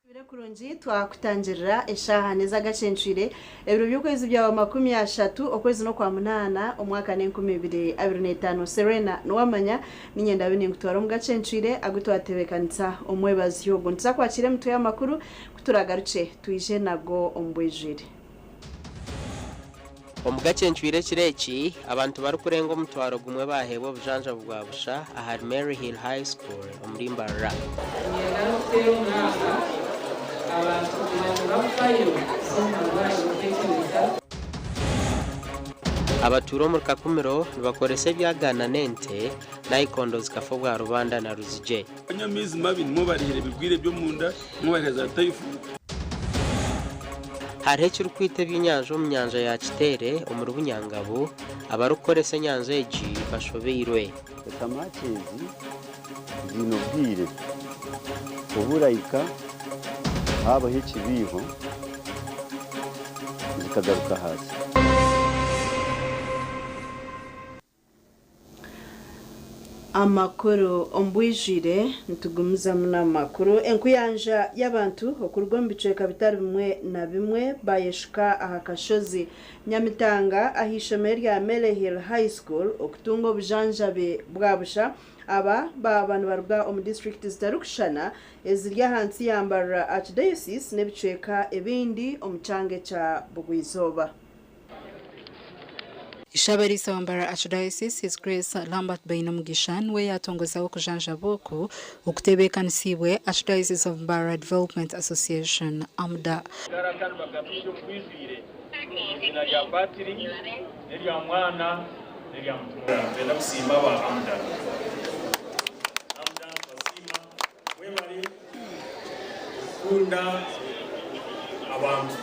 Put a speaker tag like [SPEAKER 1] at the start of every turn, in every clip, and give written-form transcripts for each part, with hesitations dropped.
[SPEAKER 1] Ebiro kurungi twakutangirira eshaaha n'ez'agacencwire ebiro by'okwezi byaba 30 okwezi n'okwamunaana omwaka n'enkumi ibiri abiri n'etaano. Serena Nuwamanya niinyenda abe ninkutwara omu gacencwire agu twatebeekanisa omwebazyo ogu. Nituza kwakira emitwe y'amakuru ku turagarukye twije nago omu bwijwire.
[SPEAKER 2] Omu gacencwire ekiro eki, abantu barikurenga 1000 baaheebwa obujanjabi bwa busha ahari Maryhill High School omuri Mbarara.
[SPEAKER 3] Niinyenda n'okuteera omuranga abantu kugira ngu bakufayo kuza omu marwariro kwekyebeza.
[SPEAKER 2] Abatuura omuri Kakumiro nibakoresa ebyagaana n'ente nayikondo zikafa obwa Rubanda na Ruzigye.
[SPEAKER 4] Banywa amaizi mabi nimwo barihiire ebirwaire by'omunda, nimwo barihiire za typhoid.
[SPEAKER 2] Hariho ekirikwita ebyenyanja omu nyanja ya Kiteere omuri Bunyangabu, abarikukoresa enyanja egi bashobeirwe.
[SPEAKER 5] Esamaki ezi ziine obwire oburahika habaho ekibiiho zikagaruka ahansi.
[SPEAKER 1] Amakuru omu bwijwire Nitugumizamu n'amakuru. Enkuyanja y'abantu okuruga omu bicweka bitari bimwe na bimwe bayeshuka aha kashozi Nyamitanga ah'eishomero rya Maryhill High School okutunga obujanjabi bwa busha. Aba baaba nibaruga omu disiturikiti zitarikushushana eziri ahansi ya Mbarara Archdiocese n'ebicweka ebindi omu kyanga ekya Bugwa-izooba.
[SPEAKER 6] Ishaabariisa wa Mbarara Archdiocese, His Grace Lambert Bainomugisha niwe yaatongozaho okujanjaba oku okutebeekanisiibwe Archdiocese of Mbarara Development Association, AMDA.
[SPEAKER 7] Gara kandi bagabiire omu bwijwire omu iziina rya Patiri, n'erya Mwana, n'erya Mutima. Nitwenda kusiima aba AMDA. AMDA nitubasiima mwebare kukunda abantu.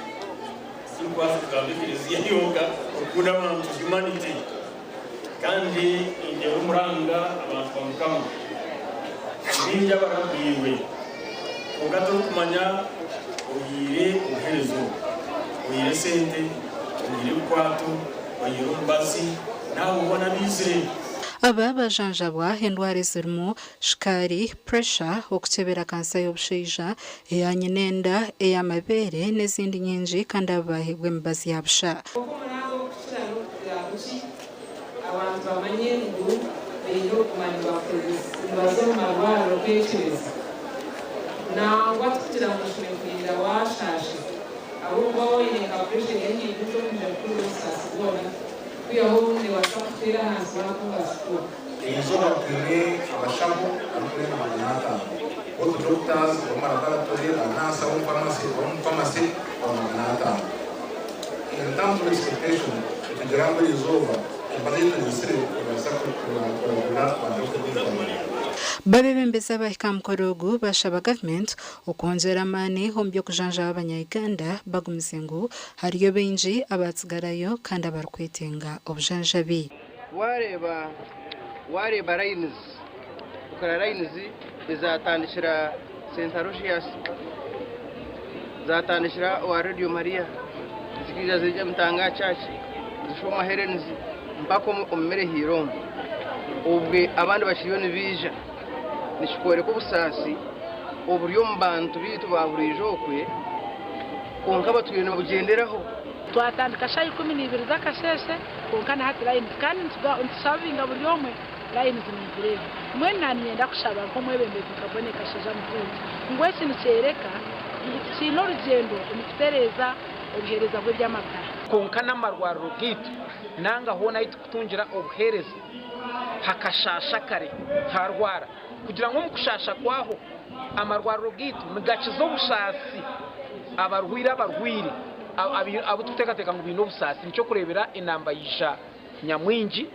[SPEAKER 7] Tindikubaasa kugamba ekereziya yonka, okukunda abantu, humanity. Kandi ninteera omuranga abantu ba Mukama. Baingi abaragwirwe, kwonka torikumanya ohaire obuheereza obu. Ohaire esente, ohaire ebikwato, ohaire omubazi, n'abo boona abaizire.
[SPEAKER 6] Aba bajanjabwa endwara ezirimu Shukaari, puresha, okukyebera kansa y'obushaija, eya nyinenda, ey'amabeere n'ezindi nyingi kandi aba baheebwa emibazi ya busha.
[SPEAKER 3] Kwonka omuranga ogurikukira n'okugira ngu ki abantu bamanye ngu baine okuguma nibaza omu marwariro kwekyebeza. Nangwa tikugira ngu oshemereire kurinda waashaasha ahabw'okuba waaba oine nka puresha eri ahaiguru torikwija kuhurira obusaasi bwona kwihaho obundi neebaasa kukuteera ahansi waatunga stroke.
[SPEAKER 8] Eizooba twine abashaho abarikurenga 500, both doctors, ab'omu laboratory, ba nurse, ab'omu pharmacy, ab'omu pharmacy aba 500. In terms of expectation, nitugira ngu erizooba emibazi ei tureetsire nebaasa kuragura ba doctor b'eitwaro.
[SPEAKER 6] Babebembezi abahika aha mukoro ogu bashaba gavumenti okwongyera amaani omu by'okujanjaba abanya-Uganda bagumize ngu hariyo baingi abatsigarayo kandi abarikwetenga obujanjabi.
[SPEAKER 9] Wareeba wareeba lines okareba lines ezatandikira St Aloysius zatandikira owa Radio Maria zikaija zirya Mutanga Church zishuuma Helens mpaka omu Maryhill omu obwe abandi bakiriyo nibaija nikikworeka obusaasi oburi omu bantu baitu ba buriijo okwe kwonka batwire nibabugyenderaho.
[SPEAKER 10] Twatandika shaaha 12 z'akasheeshe kwonka na hati layinizi kandi nitushavinga buri omwe layinizi ninzireeba. Mbwenu naaniinyenda kushaba nk'omwebembezi nka Bonny Kashaija Mutungi ngu eki nikyoreka ngu tukiine orugyendo omu kutereeza obuheereza bw'eby'amagara.
[SPEAKER 11] Kwonka n'amarwariro gaitu Nanga hoona ahu turikutungira obuheereza hakashaasha kare haarwara kugira ngu omu kushaasha kwaho amarwariro gaitu nigakiza obusaasi abarwaire abarwaire abu turikuteekateeka ngu baine obusaasi. Nikyo kureebera enamba yaija nyamwingi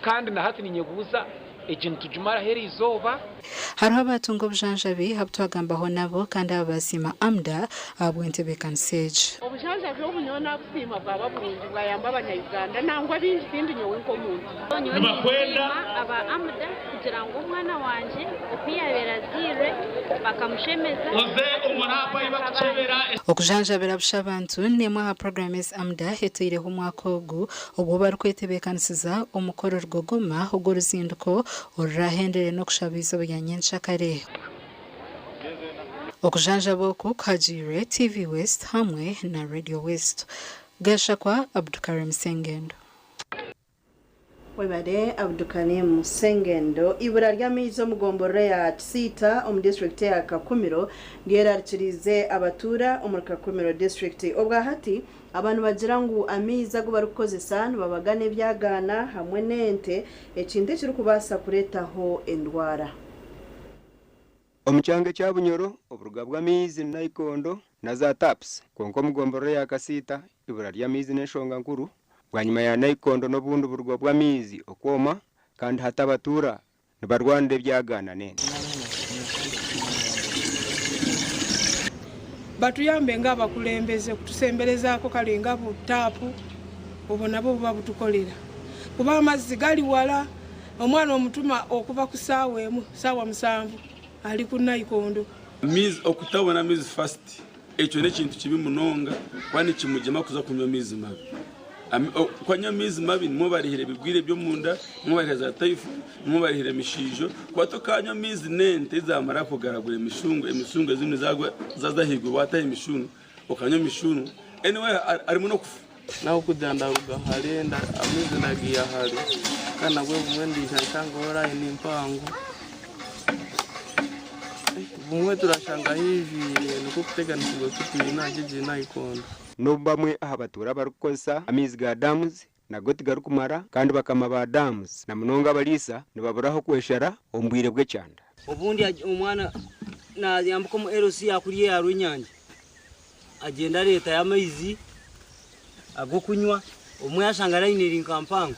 [SPEAKER 11] kandi na hati ninyebuuza egi nitugimaraho eriizooba?
[SPEAKER 6] Hariho abaatunga obujanjabi abu twagambaho nabo kandi aba baasiima AMDA ahabw'entebeekanisa egi.
[SPEAKER 12] Obujanjabi obu nyowe nabusiima bwaba burungi bwayamba abanya Uganda nangwa bingi tindi nyowe nk'omuntu.
[SPEAKER 13] Nyowe ninsiima aba AMDA kugira ngu omwana wangye oku yabaire azairwe bakamushemeza
[SPEAKER 6] Okujanjabira busha abantu n'emwe aha puroguraamu ezi AMDA etaireho omwaka ogu obwo barikwetebeekanisiza omukoro rugogoma ogw'oruzinduko orurahendere n'okushaba eizooba rya nyenkyakare. Okujanjaba oku kuhagiirwe TV West hamwe na Radio West. Gashakwa Abdukarim Sengendo.
[SPEAKER 1] Webare Abdukarim Sengendo. Ibura ry'amaizi omu gomborora ya Kisiita omu disiturikiti eya Kakumiro ryerarikiriize abatuura omuri Kakumiro disiturikiti. Obwahati aba nibagira ngu amaizi agu barikukozesa nibabagana ebyagaana hamwe n'ente ekintu ekirikubaasa kureetaho endwara.
[SPEAKER 14] Omu kyanga ekya Bunyoro, oburuga bw'amaizi ni naikondo na za tapusi kwonka omu gomborora ya Kasiita, ibura ry'amaizi n'enshonga nkuru bwanyima ya naikondo n'obundi burugo bw'amaizi okwoma kandi hati abatuura nibarwanira ebyagaana n'ente.
[SPEAKER 15] Batuyambe ng'abakulembeze kutusemberezaako kale nga bu taapu obwo nabwo buba butukolera kuba amazzi gali wala omwana omutuma okuva ku saawa emu saawa musanvu ali ku naikondo.
[SPEAKER 4] Amaizi okutabona amaizi fast ekyo nekintu kibi munonga kuba nikimugyema kuza kunywa amaizi mabi. Ku anywa amaizi mabi nimwo barihira ebirwaire by'omunda, nimwo barihira za typhoid, nimwo barihira emishiijo. Kuba tokanywa amaizi n'ente zamara kugaragura emishungu, emishungu ezindi zagwa zaza ahaiguru wataho emishungu okanywa emishungu anyway harimu n'okufa.
[SPEAKER 16] Naho kugira ndaruga hare amaizi ndagiiha hare kandi nabwo bumwe ndija nshangaho layini mpango. Bumwe turashanga hijwire nikwo kuteganisibwa tutwine aha egi nayikondo.
[SPEAKER 14] N'obu bamwe aha batuura barikukozesa amaizi ga dams nago tigarikumara kandi bakama ba dams na munonga abariisa nibabura ah'okweshara omu bwire bw'ekyanda.
[SPEAKER 17] Obundi omwana nayambuka omu LC yakuriya ya Rwenyanja agyenda areetayo amaizi ag'okunywa obumwe yashanga layini eri nka mpango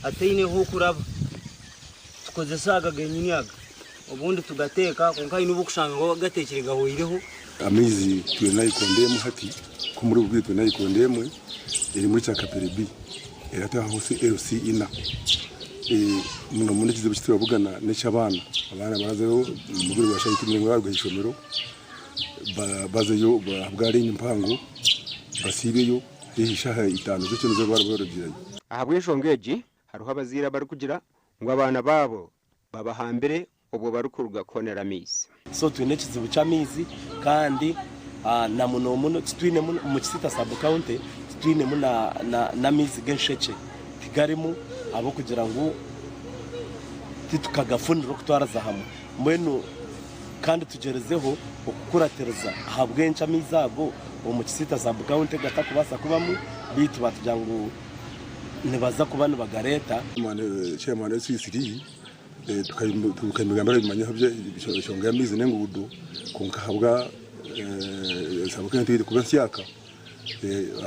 [SPEAKER 17] ataine h'okuraba tukozesa aga genyini aga obundi tugateeka kwonka haine obu okushanga ngu gateekire gahweireho.
[SPEAKER 18] Amaizi twine nayikondo emwe hati ku muri obu bwire twine nayikondo emwe eri muri Kyakapere B erataho LC ina. Muno muno ekizibu eki turabugana n'eky'abaana. Abaana barazayo omu bwire bwa shaaha ikumi n'emwe baruga aha ishomero bazeyo ahabwa layini mpango basiibeyo haihi shaaha itaano z'ekiro nizo baraba barugireyo.
[SPEAKER 14] Ahabw'enshonga egi, hariho abazaire abarikugira ngu abaana baabo babahambire obwo barikuruga kuhonera amaizi.
[SPEAKER 19] So twine ekizibu ky'amaizi kandi na muno muno titwinemu omu Kisiita sub county titwinemu n'amaizi g'enshekye tigarimu ahabw'okugira ngu titukagafunire okutwariza hamwe mbwenu kandi tugyerezeho okukuratiriza ahabw'enki amaizi ago omu Kisiita sub county gatakubaasa kubamu beitu batugira ngu nibaza kuba nibagareeta.
[SPEAKER 18] Chairman w'SC3 tukabigambira bimanyeho enshonga y'amaizi n'enguudo kwonka ahabwa sub county kuba nsyaka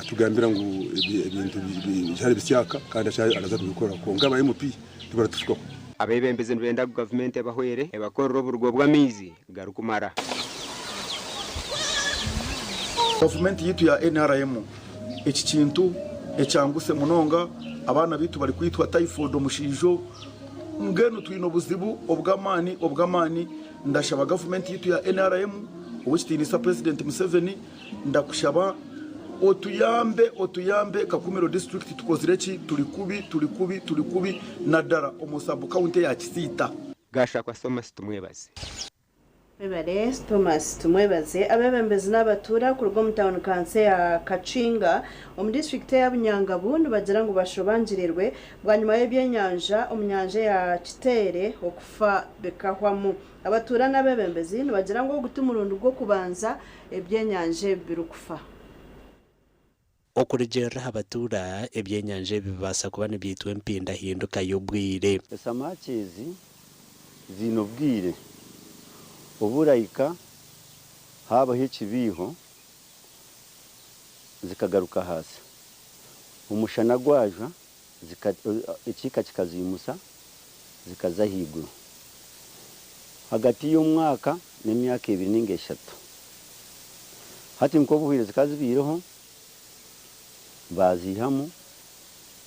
[SPEAKER 18] atugambira ngu ebintu bikyari bisyaka kandi araza kubikora kwonka aba MP tibaratufukaho.
[SPEAKER 14] Abeebembezi nibenda ngu gavumenti ebahwere ebakorere oburugo bw'amaizi garikumara.
[SPEAKER 20] Gavumenti yaitu ya NRM eki kintu ekyanguse munonga abaana baitu barikwitwa typhoid omushiijo mbwenu twine obuzibu obw'amaani obw'amaani ndashaba gavumenti yaitu ya NRM ow'ekitiinisa President Museveni ndakushaba otuyambe otuyambe Kakumiro district tukozire ki turi kubi turi kubi turi kubi naddala omu sub county ya Kisiita.
[SPEAKER 14] Gashakwa Thomas Tumwebaze.
[SPEAKER 1] Webare Thomas Tumwebaze. Abeebembezi n'abatuura kuruga omu tawuni kanso ya Kakinga omu disiturikiti eya Bunyangabu nibagira ngu bashobangirirwe bwanyima y'ebyenyanja omu nyanja ya Kiteere okufa bikahwamu. Abatuura n'abeebembezi nibagira ngu ogu ti murundi gw'okubanza ebyenyanja ebi birikufa.
[SPEAKER 21] Okurugiirira aha batuura, ebyenyanja ebi bibaasa kuba nibyitwa empindahinduka y'obwire.
[SPEAKER 5] Esamaki ezi ziine obwire oburahika haabaho ekibiiho zikagaruka ahaasi. Omushana gwajwa ekiika kikaziimusa zikaza ahaiguru. Hagati y'omwaka n'emyaka ebiri ninga eshatu. Hati nk'obuhwire zikaba zibaireho baaziihamu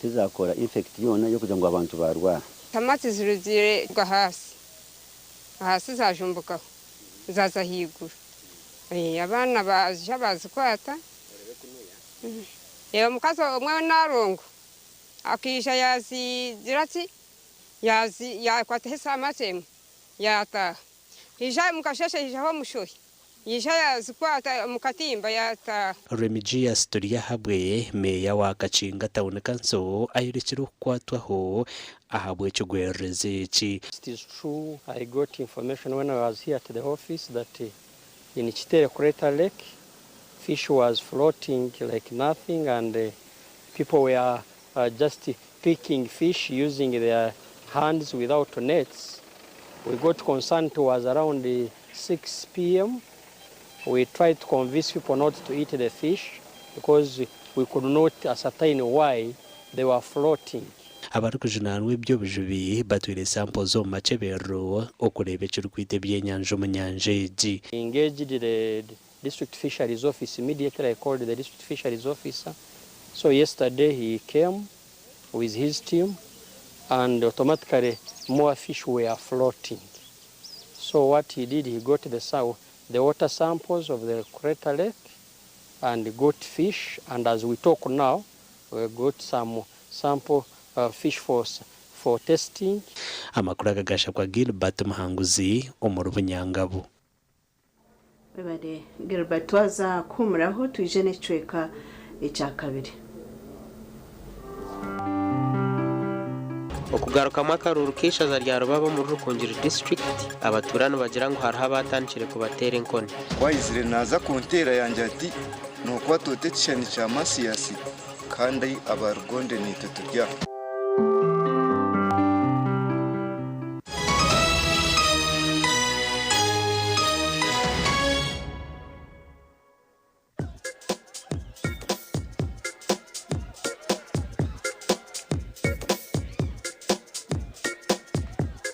[SPEAKER 5] tizakora infect yoona y'okugira ngu abantu baarwara.
[SPEAKER 22] Tamati zirugire ahaasi, ahaasi zaajumbukaho zaaza ahaiguru. Abaana baija baazikwata. Omukazi omwe Nalongo akaija yaazigira ki, yaakwataho esamaki emwe yaataaha. Haija omu kasheeshe haijaho omushohi yaija yaazikwata omu katimba yaataaha.
[SPEAKER 21] Remigius Turyahabwe, Meeya wa Kakinga Town Council ayorekire okukwatwaho ahabw'ekigwererezi eki.
[SPEAKER 23] It is true I got information when I was here at the office that in Kitere Crater Lake fish was floating like nothing and people were just picking fish using their hands without nets. We got concerned it was around 6 pm. We tried to convince people not to eat the fish because we could not ascertain why they were floating.
[SPEAKER 21] Abarikujunaanwa eby'obujubi batwire sampo z'omu makyeberero okureeba ekirikwita ebyenyanja omu nyanja egi.
[SPEAKER 23] Engaged the district fisheries office immediately. I called the district fisheries officer. So yesterday he came with his team and automatically more fish were floating. So what he did, he got the water samples of the crater lake and got fish, and as we talk now, we got some sample fish for testing.
[SPEAKER 21] Amakuru aga gashabwa Gilbert Muhanguzi omuri Bunyangabu.
[SPEAKER 1] Webale Gilbert, twaza kuhumuraho twije n'ekicweka ekya kabiri.
[SPEAKER 2] Okugarukamu akaruuru k'eishaza rya Rubabo omuri Rukungiri district, abatuura nibagira ngu hariho abatandikire kubateera enkoni.
[SPEAKER 24] Kwayizire naaza kunteera yangira ati nookwata ota ekishushani kya Mathias kandi abarugonde niitwe turi aha.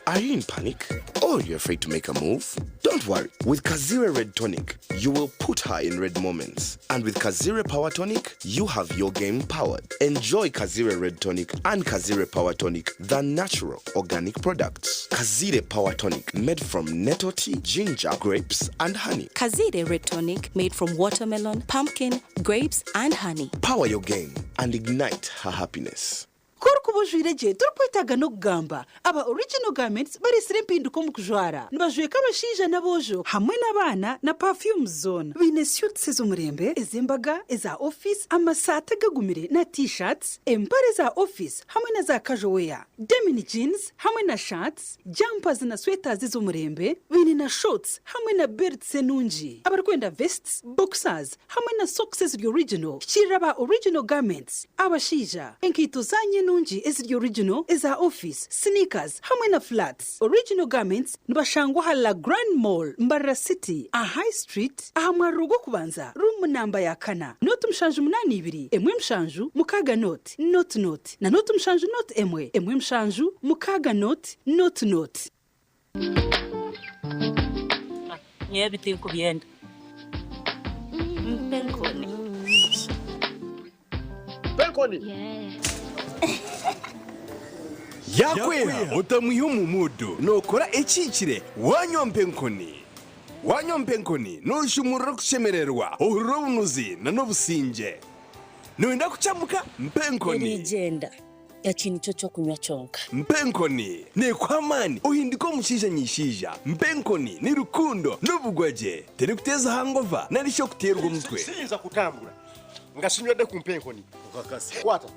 [SPEAKER 25] Are you in panic? Or you're afraid to make a move? Don't worry. With Kazire Red Tonic, you will put her in red moments. And with Kazire Power Tonic, you have your game powered. Enjoy Kazire Red Tonic and Kazire Power Tonic, the natural organic products. Kazire Power Tonic, made from nettle tea, ginger, grapes, and honey.
[SPEAKER 26] Kazire Red Tonic, made from watermelon, pumpkin, grapes, and honey.
[SPEAKER 25] Power your game and ignite her happiness.
[SPEAKER 27] Kuri kuba ojwire gye torikwetaaga n'okugamba. Aba Original Garments bareetsire empinduka omu kujwara. Nibajweka abashaija n'aboojo hamwe n'abaana na perfumes zoona. Baine suits ez'omurembe, ez'embaga, eza office, amasaati agagumire na t-shirts, empare za office hamwe na za casual wear, denim jeans hamwe na shirts, jumpers na sweaters ez'omurembe, baine na shorts hamwe na belts enungi. Abarikwenda vests, boxers hamwe na socks eziri original. Hikiirira aba Original Garments. Abashaija, enkaito zanyu enungi eziri original, eza office, sneakers hamwe na flats. Original Garments nibashangwa aha La Grand Mall, Mbarara City, aha High Street, aha mwariro gw'okubanza, room namba ya kana, 078 17 6 0 0 0 na 070 1 17 6 0 0 0.
[SPEAKER 28] Nyowe ebi tinkubyenda. Mpa enkoni.
[SPEAKER 25] Mpa enkoni. Yaakweha otamwiha omu muudu, nookora ekihikire waanywa mpa enkoni. Waanywa mpa enkoni, nooshumurura okushemererwa, ohurira obunuzi n'obusingye. Nooyenda kukyamuka? Mpa enkoni.
[SPEAKER 28] Eriigyenda, eki nikyo ky'okunywa kyonka.
[SPEAKER 25] Mpa enkoni neekuha amaani ohindike omushaija nyishaija. Mpa enkoni ni rukundo n'obugwagye. Terikuteeza hangova nari shi okuteerwa omutwe.
[SPEAKER 29] Siyinza kutambura nga sinywedde ku mpa enkoni. Kwata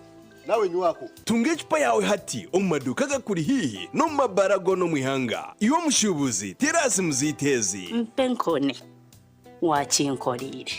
[SPEAKER 29] nawe nywako.
[SPEAKER 25] Tunga ecupa yaawe hati omu maduuka agakuri haihi n'omu mabaara goona omu ihanga. Iwe omushuubuzi, teera aha simu zaitu ezi.
[SPEAKER 28] Mpa enkoni, waakinkoreire.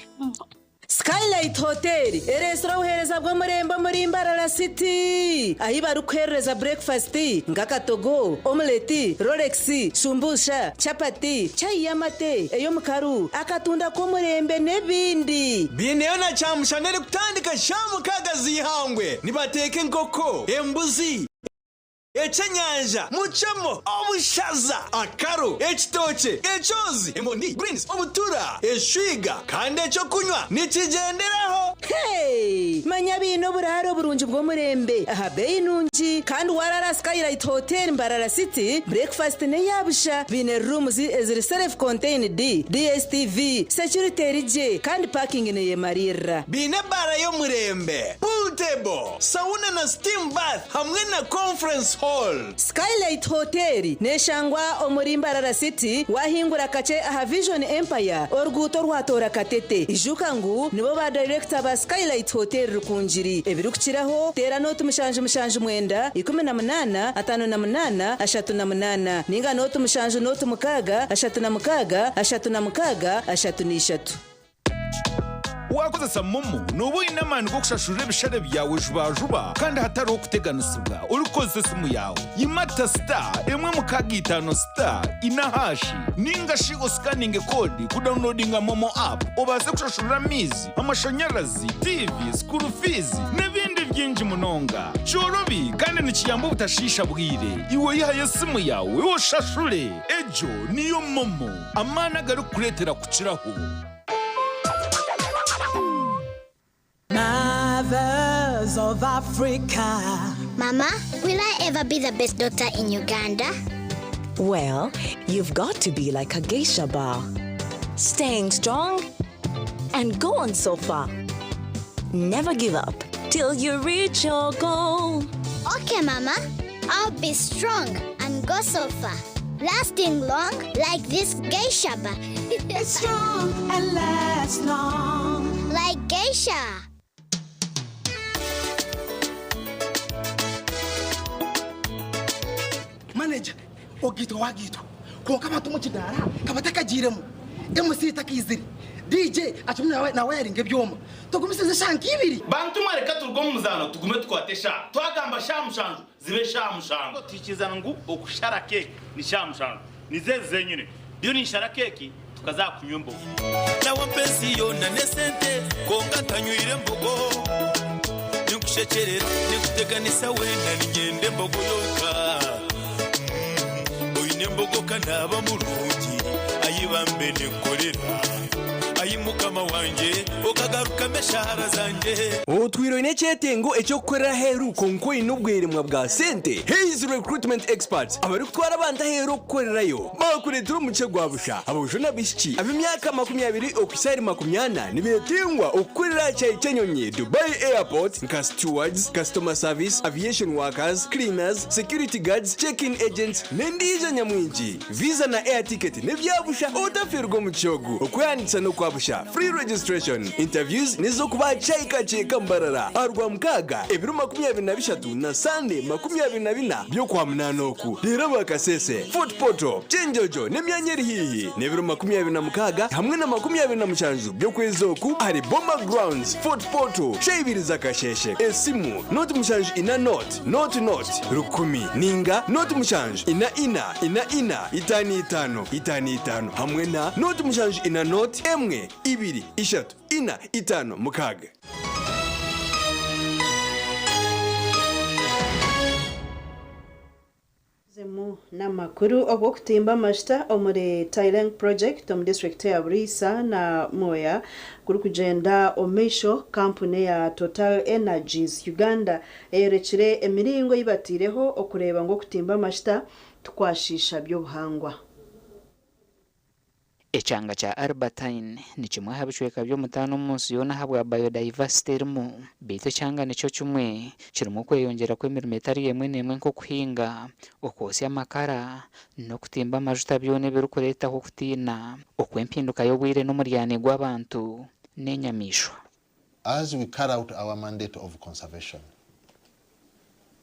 [SPEAKER 3] Skylight Hotel ereetsire obuheereza bw'omurembe omuri Mbarara City ahi barikuheerereza burekifasiti nk'akatogo, omuleti, rolex, shumbusha, chapati, chai y'amate, ey'omukaru, akatunda k'omurembe n'ebindi.
[SPEAKER 6] Biineyo na kyamushana erikutandika shaaha mukaaga z'eihangwe. Nibateeka enkoko, embuzi, Ekyenyanja, mucemo, obushaza, akaro, ekitookye, ekyozi, emondi, greens, obutura, eshwiga kandi ekyokunywa nikigyenderaho.
[SPEAKER 3] Hey! Manya baine oburaaro burungi bw'omurembe aha beeyi nungi kandi waraara aha Skylight Hotel Mbarara City, breakfast n'eya busha. Baine rooms eziri self contained, DSTV, security eri gye kandi parking neyemariirira.
[SPEAKER 6] Baine ebaara y'omurembe, pool table, sauna na steam bath hamwe na conference hall.
[SPEAKER 3] Skylight Hotel neshangwa omuri Mbarara City wahingura kakye aha Vision Empire oruguuto orwatoora Katete. Ijuka ngu nibo ba dayirekita ba Skylight Hotel Rukungiri. Ebirikukiraho teera nooti 779 18 58 38 ninga nooti 7 nooti 6 36 36 33.
[SPEAKER 7] Waakozesa MoMo, nooba oine amaani g'okushashurira ebishare byawe jubajuba kandi hatariho kuteganisibwa orikukozesa esimu yaawe. Yimata star emwe mukaaga itaano star ina haashi ninga shi osikaninge koodi kudawunilodinga MoMo app obaase kushashurira amaizi, amashanyarazi, tiivi, sikuuru fiizi n'ebindi bingi munonga. Kyorobi kandi nikiyamba obutashiisha bwire. Iwe ihayo esimu yaawe oshashure. Egyo niyo MoMo, amaani agarikukureetera kukiraho.
[SPEAKER 8] Mothers of Africa.
[SPEAKER 9] Mama, will I ever be the best doctor in Uganda?
[SPEAKER 10] Well, you've got to be like a geisha bar. Staying strong and go on so far. Never give up till you reach your goal.
[SPEAKER 9] Okay, Mama. I'll be strong and go so far. Lasting long like this geisha bar.
[SPEAKER 8] It's strong and lasts long.
[SPEAKER 9] Like geisha.
[SPEAKER 11] Manager, ogiitwa wagiitwa kwonka abantu omu kidaara kabatakagiiremu, MC takaizire, DJ akirimu nawayaringa ebyoma, tugumisirize eshaaha nk'ibiri.
[SPEAKER 12] Bantu mwe reka turuge omu muzaano tugume tukwate eshaaha. Twagamba shaaha mushanju zibe shaaha mushanju. Tuhikirizana ngu okushara keeki ni shaaha mushanju. Nizo ezi zenyine. Ndiyo ninshara keeki tukaza aha kunywa embogo.
[SPEAKER 13] Nawe mpa ensi yoona n'esente kwonka ntanywire mbogo Ninkushekyerera ninkuteganisa weena niinyenda embogo yonka Oine embogo ka naaba murungi Ayi bambe ninkukorera Ayi mukama wangye okagarukamu eshaara zangye.
[SPEAKER 6] Otwire oine ekyetengo eky'okukorera aheeru kwonka oine obweremwa bwa sente? Hays Recruitment Experts abarikutwara abantu aheeru okukorerayo baakureetera omukye gwa busha. Aboojo n'abaishiki ab'emyaka 20 okuhitsya ahari 40 nibeetengwa okukorera aha kishaayi ky'enyonyi Dubai Airport nka stewards, customer service, aviation workers, cleaners, security guards, check-in agents n'endiijo nyamwingi. Visa na air ticket n'ebya busha otafiirwe omugisha ogu. Okwehandiikisa n'okwa busha, free registration. Interviews n'ez'okuba aha kishaayi Kakyeka Mbarara aha Rwamukaaga ebiro 23 na Sande 24 by'Okwamunaana oku. Reero aba Kasese, Fort Portal, Kyenjojo n'emyanya eri haihi n'ebiro 26 hamwe na 27 by'okwezi oku ahari Boma Grounds, Fort Portal, shaaha ibiri z'akasheeshe. Esimu, 074 0 0 0 1000 ninga 074 4 4 4 5 5 5 5 hamwe na 074 0 1 2 3 4 5 6.
[SPEAKER 1] Tugumizemu n'amakuru obw'okutimba amajuta omuri Taileng Project omu disiturikiti eya Buliisa na Moya gurikugyenda omu maisho, kampuni eya Total Energies Uganda eyorekire emiringo ei bateireho okureeba ngu okutimba amajuta tikwashiisha by'obuhangwa.
[SPEAKER 30] Ekyanga kya Albertine ni kimwe aha bicweka by'omutaano omu nsi yoona ahabwa biodiversity erimu. Beitu ekyanga nikyo kimwe kirimu okweyongyera kw'emirimo etari emwe n'emwe nk'okuhinga, okwotsya amakara, n'okutimba amajuta byona ebirikureetaho okutiina okw'empinduka y'obwire n'omuryane gw'abantu n'enyamaishwa.
[SPEAKER 31] As we carry out our mandate of conservation,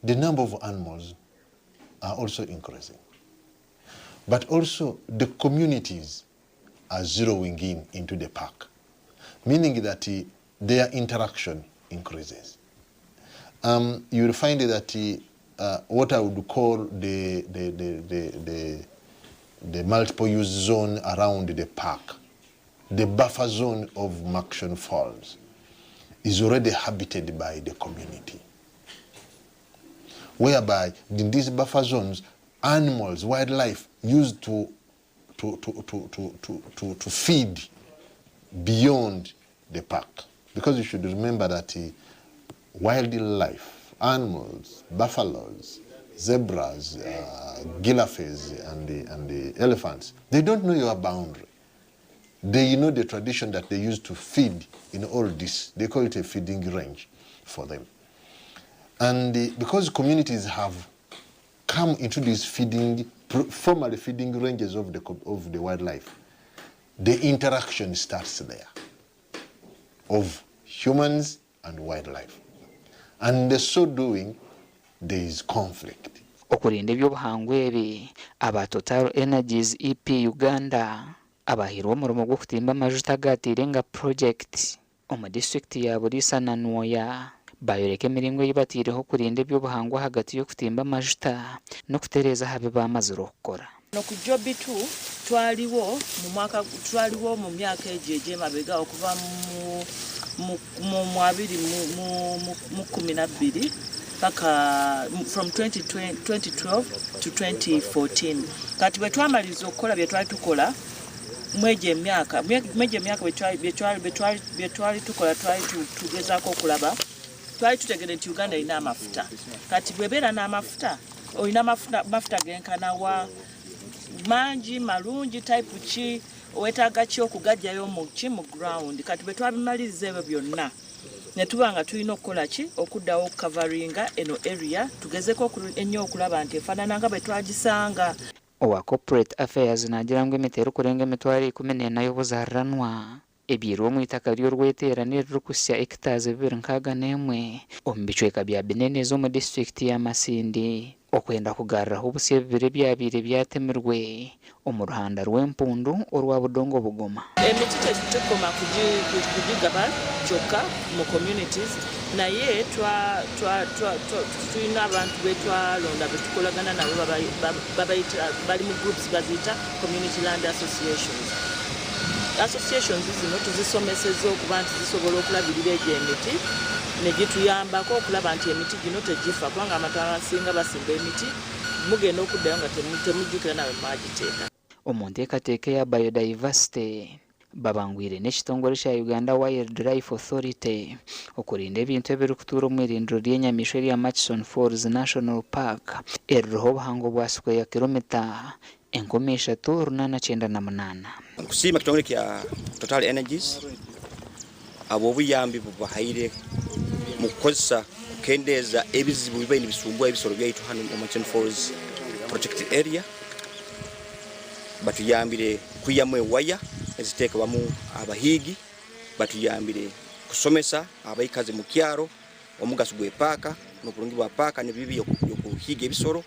[SPEAKER 31] the number of animals are also increasing. But also the communities are zeroing in into the park. meaning that their interaction increases. Um, you will find that what I would call the, the, the, the, the, the multiple use zone around the park, the buffer zone of Murchison Falls, is already habited by the community. Whereby in these buffer zones, animals, wildlife used to, to, to, to, to, to, to, to feed beyond the park. Because you should remember that wildlife, animals, buffaloes, zebras, giraffes, and the, and the elephants, they don't know your boundary. They know the tradition that they used to feed in all this. They call it a feeding range for them. And because communities have come into these feeding, formally feeding ranges of the, of the wildlife, the interaction starts there of humans and wildlife. And the so doing, there is conflict.
[SPEAKER 30] Okurinda eby'obuhangwa ebi, aba Total Energies EP Uganda abahairwe omurimo gw'okutimba amajuta aga Tilenga Project omu disiturikiti ya Buliisa na Nwoya bayoreka emiringo ei bateireho kurinda eby'obuhangwa ahagati y'okutimba amajuta n'okutereeza aha bi baamazire okukora.
[SPEAKER 4] Wano ku Jobi tu twaliwo mu mwaka twaliwo mu myaka egyo egy'emabega okuva mu mu mu mu abiri mu mu mu 12 paka from 2012 to 2014. Kati bwe twamaliriza okukola bye twali tukola mwegyo emyaka mwegyo emyaka bye twali tukola twali tugezaako okulaba twali tutegedde nti Uganda erina amafuta. Kati bw'ebeera n'amafuta olina mafuta genkana wa mangi malungi type ki wetaaga ki okugaggyayo mu ki mu ground. Kati bwe twabimaliriza ebyo byonna ne tuba nga tulina okukola ki okuddawo okukavaringa eno area tugezeko ennyo okulaba nti efaanana nga bwe twagisanga.
[SPEAKER 30] Owa Corporate Affairs naagira ngu emiti erikurenga 140 y'obuzaariranwa ebyairwe omu itaka ry'orweteerane eririkuhitsya hectares 261 omu bicweka bya Binene ez'omu disiturikiti ya Masindi okwenda kugaruraho obusya ebibira ebyabaire byatemirwe omu ruhanda rw'empundu orwa Budongo Bugoma.
[SPEAKER 4] Emiti tetukoma kugigaba kyokka mu communities naye tulina abantu betwalonda betukolagana nabo babayita bali mu groups baziyita community land associations. Associations zino tuzisomeseza okuba nti zisobola okulabirira egyo emiti ne gituyambako okulaba nti emiti gino tegifa kubanga abantu abasinga basimba emiti mugenda okuddayo nga temujjukira nawe mwagiteeka.
[SPEAKER 30] Omu nteekateeka eya Biodiversity, babangwire n'ekitongore kya Uganda Wildlife Authority okurinda ebintu ebirikutuura omu irindiro ry'enyamaishwa erya Murchison Falls National Park eririho obuhango bwa sikweya kiromita 3808.
[SPEAKER 5] Nkusiima ekitongore kya Total Energies ahabw'obuyambi bubahaire mu kukozesa kukendeeza ebizibu ebibaire nibisumbuha ebisoro byaitu hanu omu Murchison Falls Protected Area. Batuyambire kwihamu ewaya eziteekebwamu abahiigi, batuyambire kusomesa abaikazi mu kyaro omugaso gw'epaaka n'oburungi bwa paaka n'ebibi by'okuhiiga ebisoro,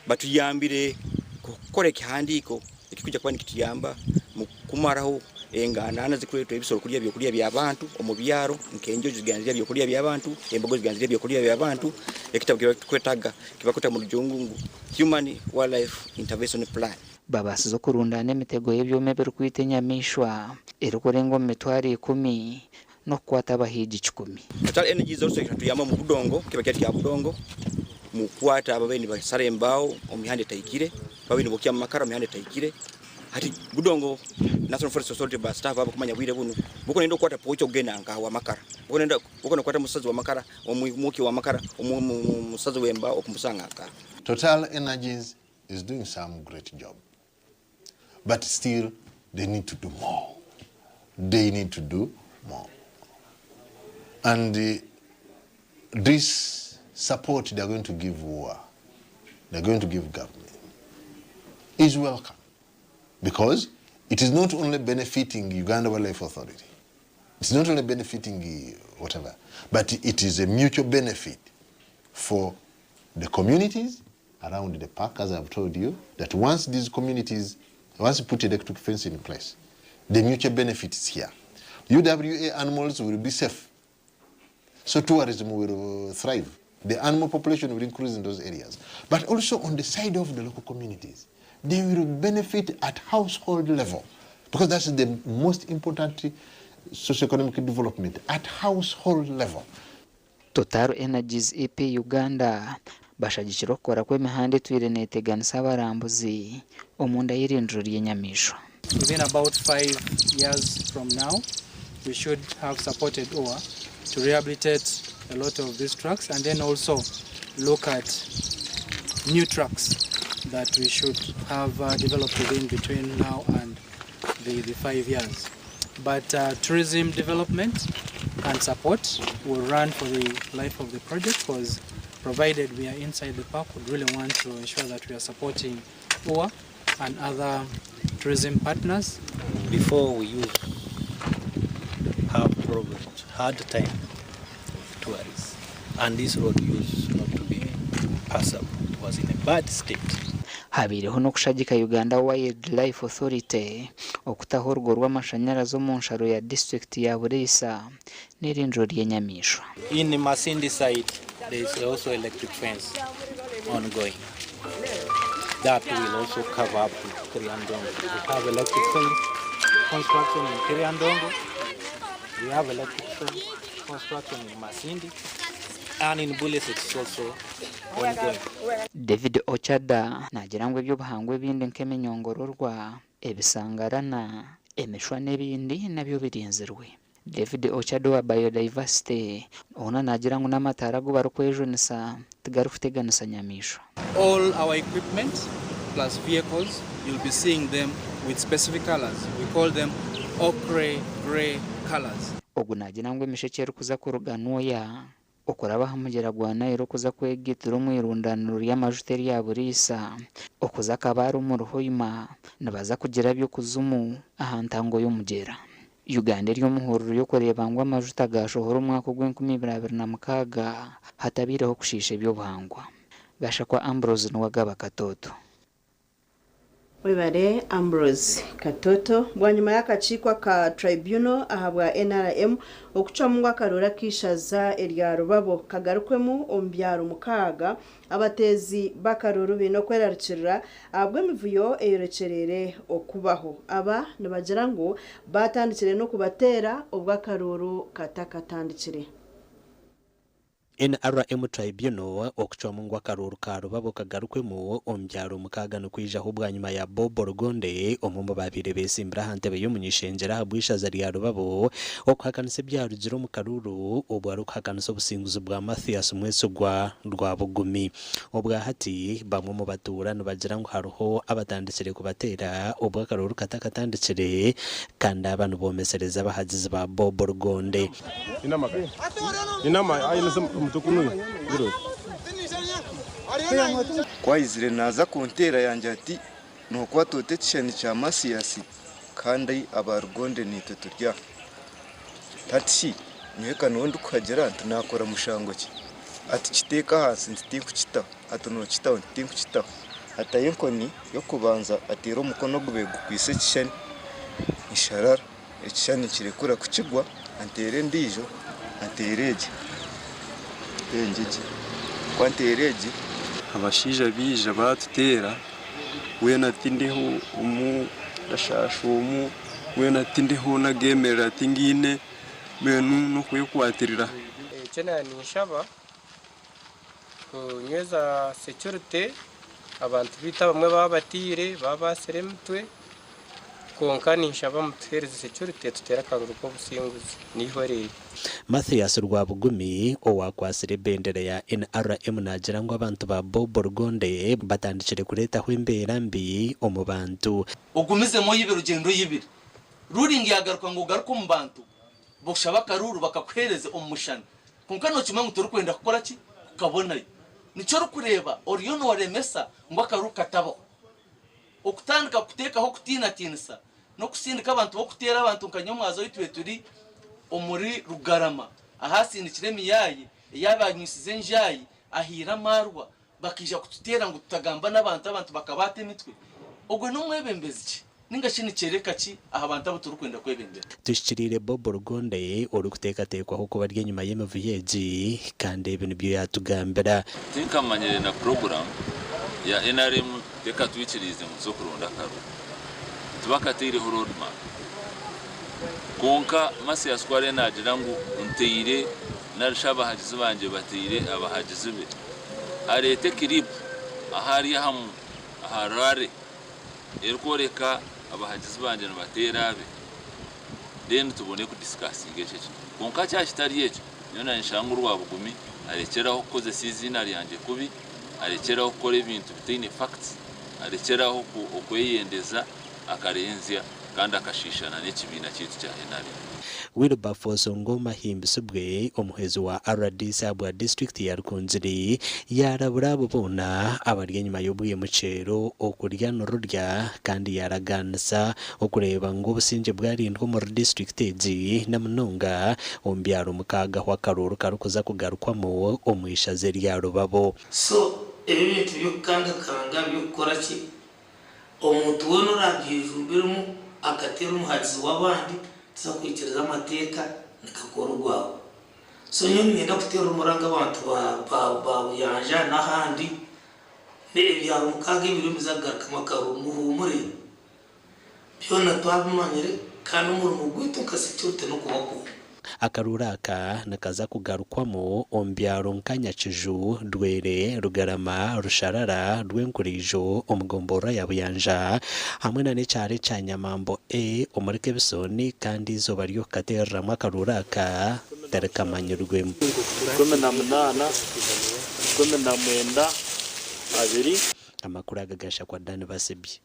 [SPEAKER 5] batuyambire kukora ekihandiiko ekikujja kuba nikituyamba mu kumaraho engandaana zikuleetwa ebisoro kulya ebyokulya by'abantu omu byaro nk'enjojo zigenda zirya ebyokulya by'abantu, embogo zigenda zirya ebyokulya by'abantu. Ekitabu kibakwetaga kibakweta mu rujungu ngu Human Wildlife Intervention Plan.
[SPEAKER 30] Babaasize okurundaana emitego y'ebyoma ebirikwita enyamaishwa erikurenga omu 100,000 n'okukwata abahiigi 100.
[SPEAKER 5] Total Energies also ekatuyamba omu budongo, kiba kyaitu kya budongo, mu kukwata ababaire nibasara embaaho omu mihanda etahikire, ababaire nibokya amakara omu mihanda etahikire. Hati Budongo National Forest Authority ba staff abo kumanya bwire bunu, buko nenda okukwata poicha okugenda nkaha w'amakara, buko nenda buko nokukwata omusazi w'amakara, omwoki w'amakara, omusazi w'embaaho okumusanga nkaha.
[SPEAKER 31] Total Energies is doing some great job, but still they need to do more. They need to do more. And this support they're going to give war, they're going to give government, is welcome. Because it is not only benefiting Uganda Wildlife Authority, it's not only benefiting whatever, but it is a mutual benefit for the communities around the park, as I've told you, that once these communities, once you put electric fence in place, the mutual benefit is here. UWA animals will be safe. So tourism will thrive. The animal population will increase in those areas. But also on the side of the local communities, they will benefit at household level because that's the most important socioeconomic development at household level.
[SPEAKER 30] Total Energies EP Uganda bashagikire okukora kw'emihanda etwire neteganisa abarambuzi omunda y'eirindiro ry'enyamaishwa.
[SPEAKER 2] Within about 5 years from now, we should have supported OWA to rehabilitate a lot of these tracks and then also look at new tracks that we should have developed within between now and the 5 years. But tourism development and support will run for the life of the project because provided we are inside the park, we really want to ensure that we are supporting OWA and other tourism partners.
[SPEAKER 14] Before we used have problems, hard time with tourists, and this road used not to be passable. It was in a bad state.
[SPEAKER 30] Habaireho n'okushagika Uganda Wildlife Authority okutaho orugo rw'amashanyarazi omu nsharo ya disitulikiti ya Buliisa n'eirindiro ry'enyamaishwa.
[SPEAKER 14] In the Masindi side, there is also electric fence ongoing. That will also cover up to Kiryandongo. We have electric fence construction in Kiryandongo. We have electric fence construction in Masindi. And in Buliisa it's also ongoing.
[SPEAKER 30] David Ochada naagira ngu eby'obuhangwa ebindi nk'eminyongororwa, ebisangarana, emishwa n'ebindi nabyo birinzirwe. David Ochada owa Biodiversity ona naagira ngu n'amataara agu barikwejunisa tigarikuteganisa nyamaishwa.
[SPEAKER 2] All our equipment plus vehicles, you'll be seeing them with specific colors. We call them ochre gray colors.
[SPEAKER 30] Ogu naagira ngu emishekye erikuza kuruga Nwoya okuraba aha mugyera gwa Nile okuza kwegitira omu irundaniro ry'amajuta erya Buliisa okuza Kabale omuri Hoima nibaza kugira by'okuzimu aha ntango y'omugyera. Uganda eri omuhururu y'okureeba ngu amajuta gashohora omwaka ogw'e2026 hatabaireho kushiisha eby'obuhangwa. Gashakwa Ambrose Niwagaba, Katoto.
[SPEAKER 1] Webare Ambrose Katoto. Bwanyuma y'akakiiko ka tribunal ahabwa NRM okucwamu ngu akarura kishaza erya Rubabo kagarukwemu omu byaro 6, abateezi b'akaruru baine okwerarikirira ahabw'emivuyo eyorekyerere okubaho. Aba nibagira ngu batandikire n'okubateera obwo akaruru katakatandikire.
[SPEAKER 15] NRM Tribunal okucwamu ngu akaruuru ka Rubabo kagarukwemu omu byaro 6 nikwijaho bwanyima ya Bob Rugonde, omwe omu babaire besimbire aha ntebe y'omunyishengyero aha bw'ishaza rya Rubabo, okuhakanisa ebyarugire omu karuuru obwo arikuhakanisa obusinguzi bwa Mathias Mwesigwa Rwabugumi. Obwahati bamwe omu batuura nibagira ngu hariho abatandikire kubateera obwo akaruuru katakatandikire kandi aba nibomesereza abahagizi ba Bob Rugonde.
[SPEAKER 16] Inama inama ayinze mutukunuyo biro.
[SPEAKER 24] Kwayizire naza ku nteera yanjye ati nokwata ote ekishushani kya Mathias kandi abarugonde nitwe turya ati shi nyowe kaniwe ndikuhagira nti nakora mushango ki ati kiteeka ahansi nti tinkukitaho ati nokitaho nti tinkukitaho atayo enkoni y'okubanza ateera omukono gube gukwise ekishushani nsharara ekishushani kirekura kukigwa anteera endiijo anteera egi engigi ku anteera egi.
[SPEAKER 17] Abashaija baija batuteera weena tindiho omu ndashasha omu weena tindiho nagemerera tingiine mbwenu n'okwekwatirira.
[SPEAKER 18] Ekyo ninshaba kunyweza security abantu baitu abamwe baba batiire baba basire emitwe konka ninshaba mutuheereze security tuteere akaruru k'obusinguzi n'ihorere.
[SPEAKER 15] Mathias Rwabugumi owakwasire ebendera ya NRM naagira ngu abantu ba Bob Rugonde batandikire kureetaho embeera mbi omu bantu.
[SPEAKER 19] Ogumizemu oyibire ogyenda oyibire ruling yagaruka ngu ogaruke omu bantu bokushaba akaruru bakakuhereza omu mushana konka nokimanya ngu torikwenda kukora ki kukabonayo nikyo orikureeba oriyo noremesa ngu akaruru katabaho okutandika kuteekaho okutiinatiinisa n'okusindika abantu b'okuteera abantu nka nyomwaza oitwe turi omuri Rugarama ahasindikire emiyaayi eyabanyusize enjaayi ahiire amarwa bakaija kututeera ngu tutagamba n'abantu abantu bakabaata emitwe ogwe n'omwebembezi ki? Ninga shi nikyereka ki aha bantu abu turikwenda kwebembera?
[SPEAKER 15] Tuhikiriire Bob Rugonde orikuteekateekwaho kuba ari enyima y'emivuyo egi kandi ebi nibyo yaatugambira.
[SPEAKER 3] Tinkamanyire na puroguramu ya nrm tekatwikiriize ngu tuze kuronda akaruru. Tibakateireho road map. Kwonka Mathias ku ariyo naagira ngu nteire narishi abahagizi bangye bateire abahagizi be, areete kiripu ahu ari aha rally erikworeka abahagizi bangye nibateera abe then tubone ku discussinga ekyo ekintu. Kwonka kyaba kitari ekyo, nyowe naanye nshanga ngu Rwabugumi arekyere aho kukozesa eiziina ryangye kubi, arekyere aho kukora ebintu bitaine facts, arekyere aho okweyendeza akarenzya kandi akashiishana n'ekibiina kyaitu kya NRM.
[SPEAKER 15] Wilberforce Ongoma Ahimbisibwe, omuhwezi wa rdc ahabwa disiturikiti ya Rukungiri yaarabura abo boona abari enyima y'obwimukyero okurya nirurya kandi yaaragaanisa okureeba ngu obusingye bwarindwa omuri disiturikiti egi na munonga omu byaro mukaaga ahu akaruuru karikuza kugarukwamu omu ishaza erya Rubabo.
[SPEAKER 7] So ebi ebintu by'okukangakanga by'okukora ki, omuntu weena oraabyejumbiiremu akateera omuhagizi w'abandi, tuza kwikiriza amateeka nigakora ogwabo. So nyowe niinyenda kuteera omuranga abantu ba ba ba Buyanja n'ahandi, n'ebyaro mukaaga ebiriyo nibiza kugarukamu akaruru, muhuumure. Byona twabimanyire kandi omurimo gwaitu nka security n'okubakuuma.
[SPEAKER 15] Akaruuru aka nikaza kugarukwamu omu byaro nka Nyakiju, Dwere, Rugarama, Rusharara, Rwenkuriijo omu gomborora ya Buyanja hamwe na n'ekyaro ekya Nyamambo A omuri Kebisoni kandi eizooba ry'okukateereramu akaruuru aka tirikamanyirwe.
[SPEAKER 24] 18, 19, 20.
[SPEAKER 15] Amakuru aga gashakwa Dan Basibye.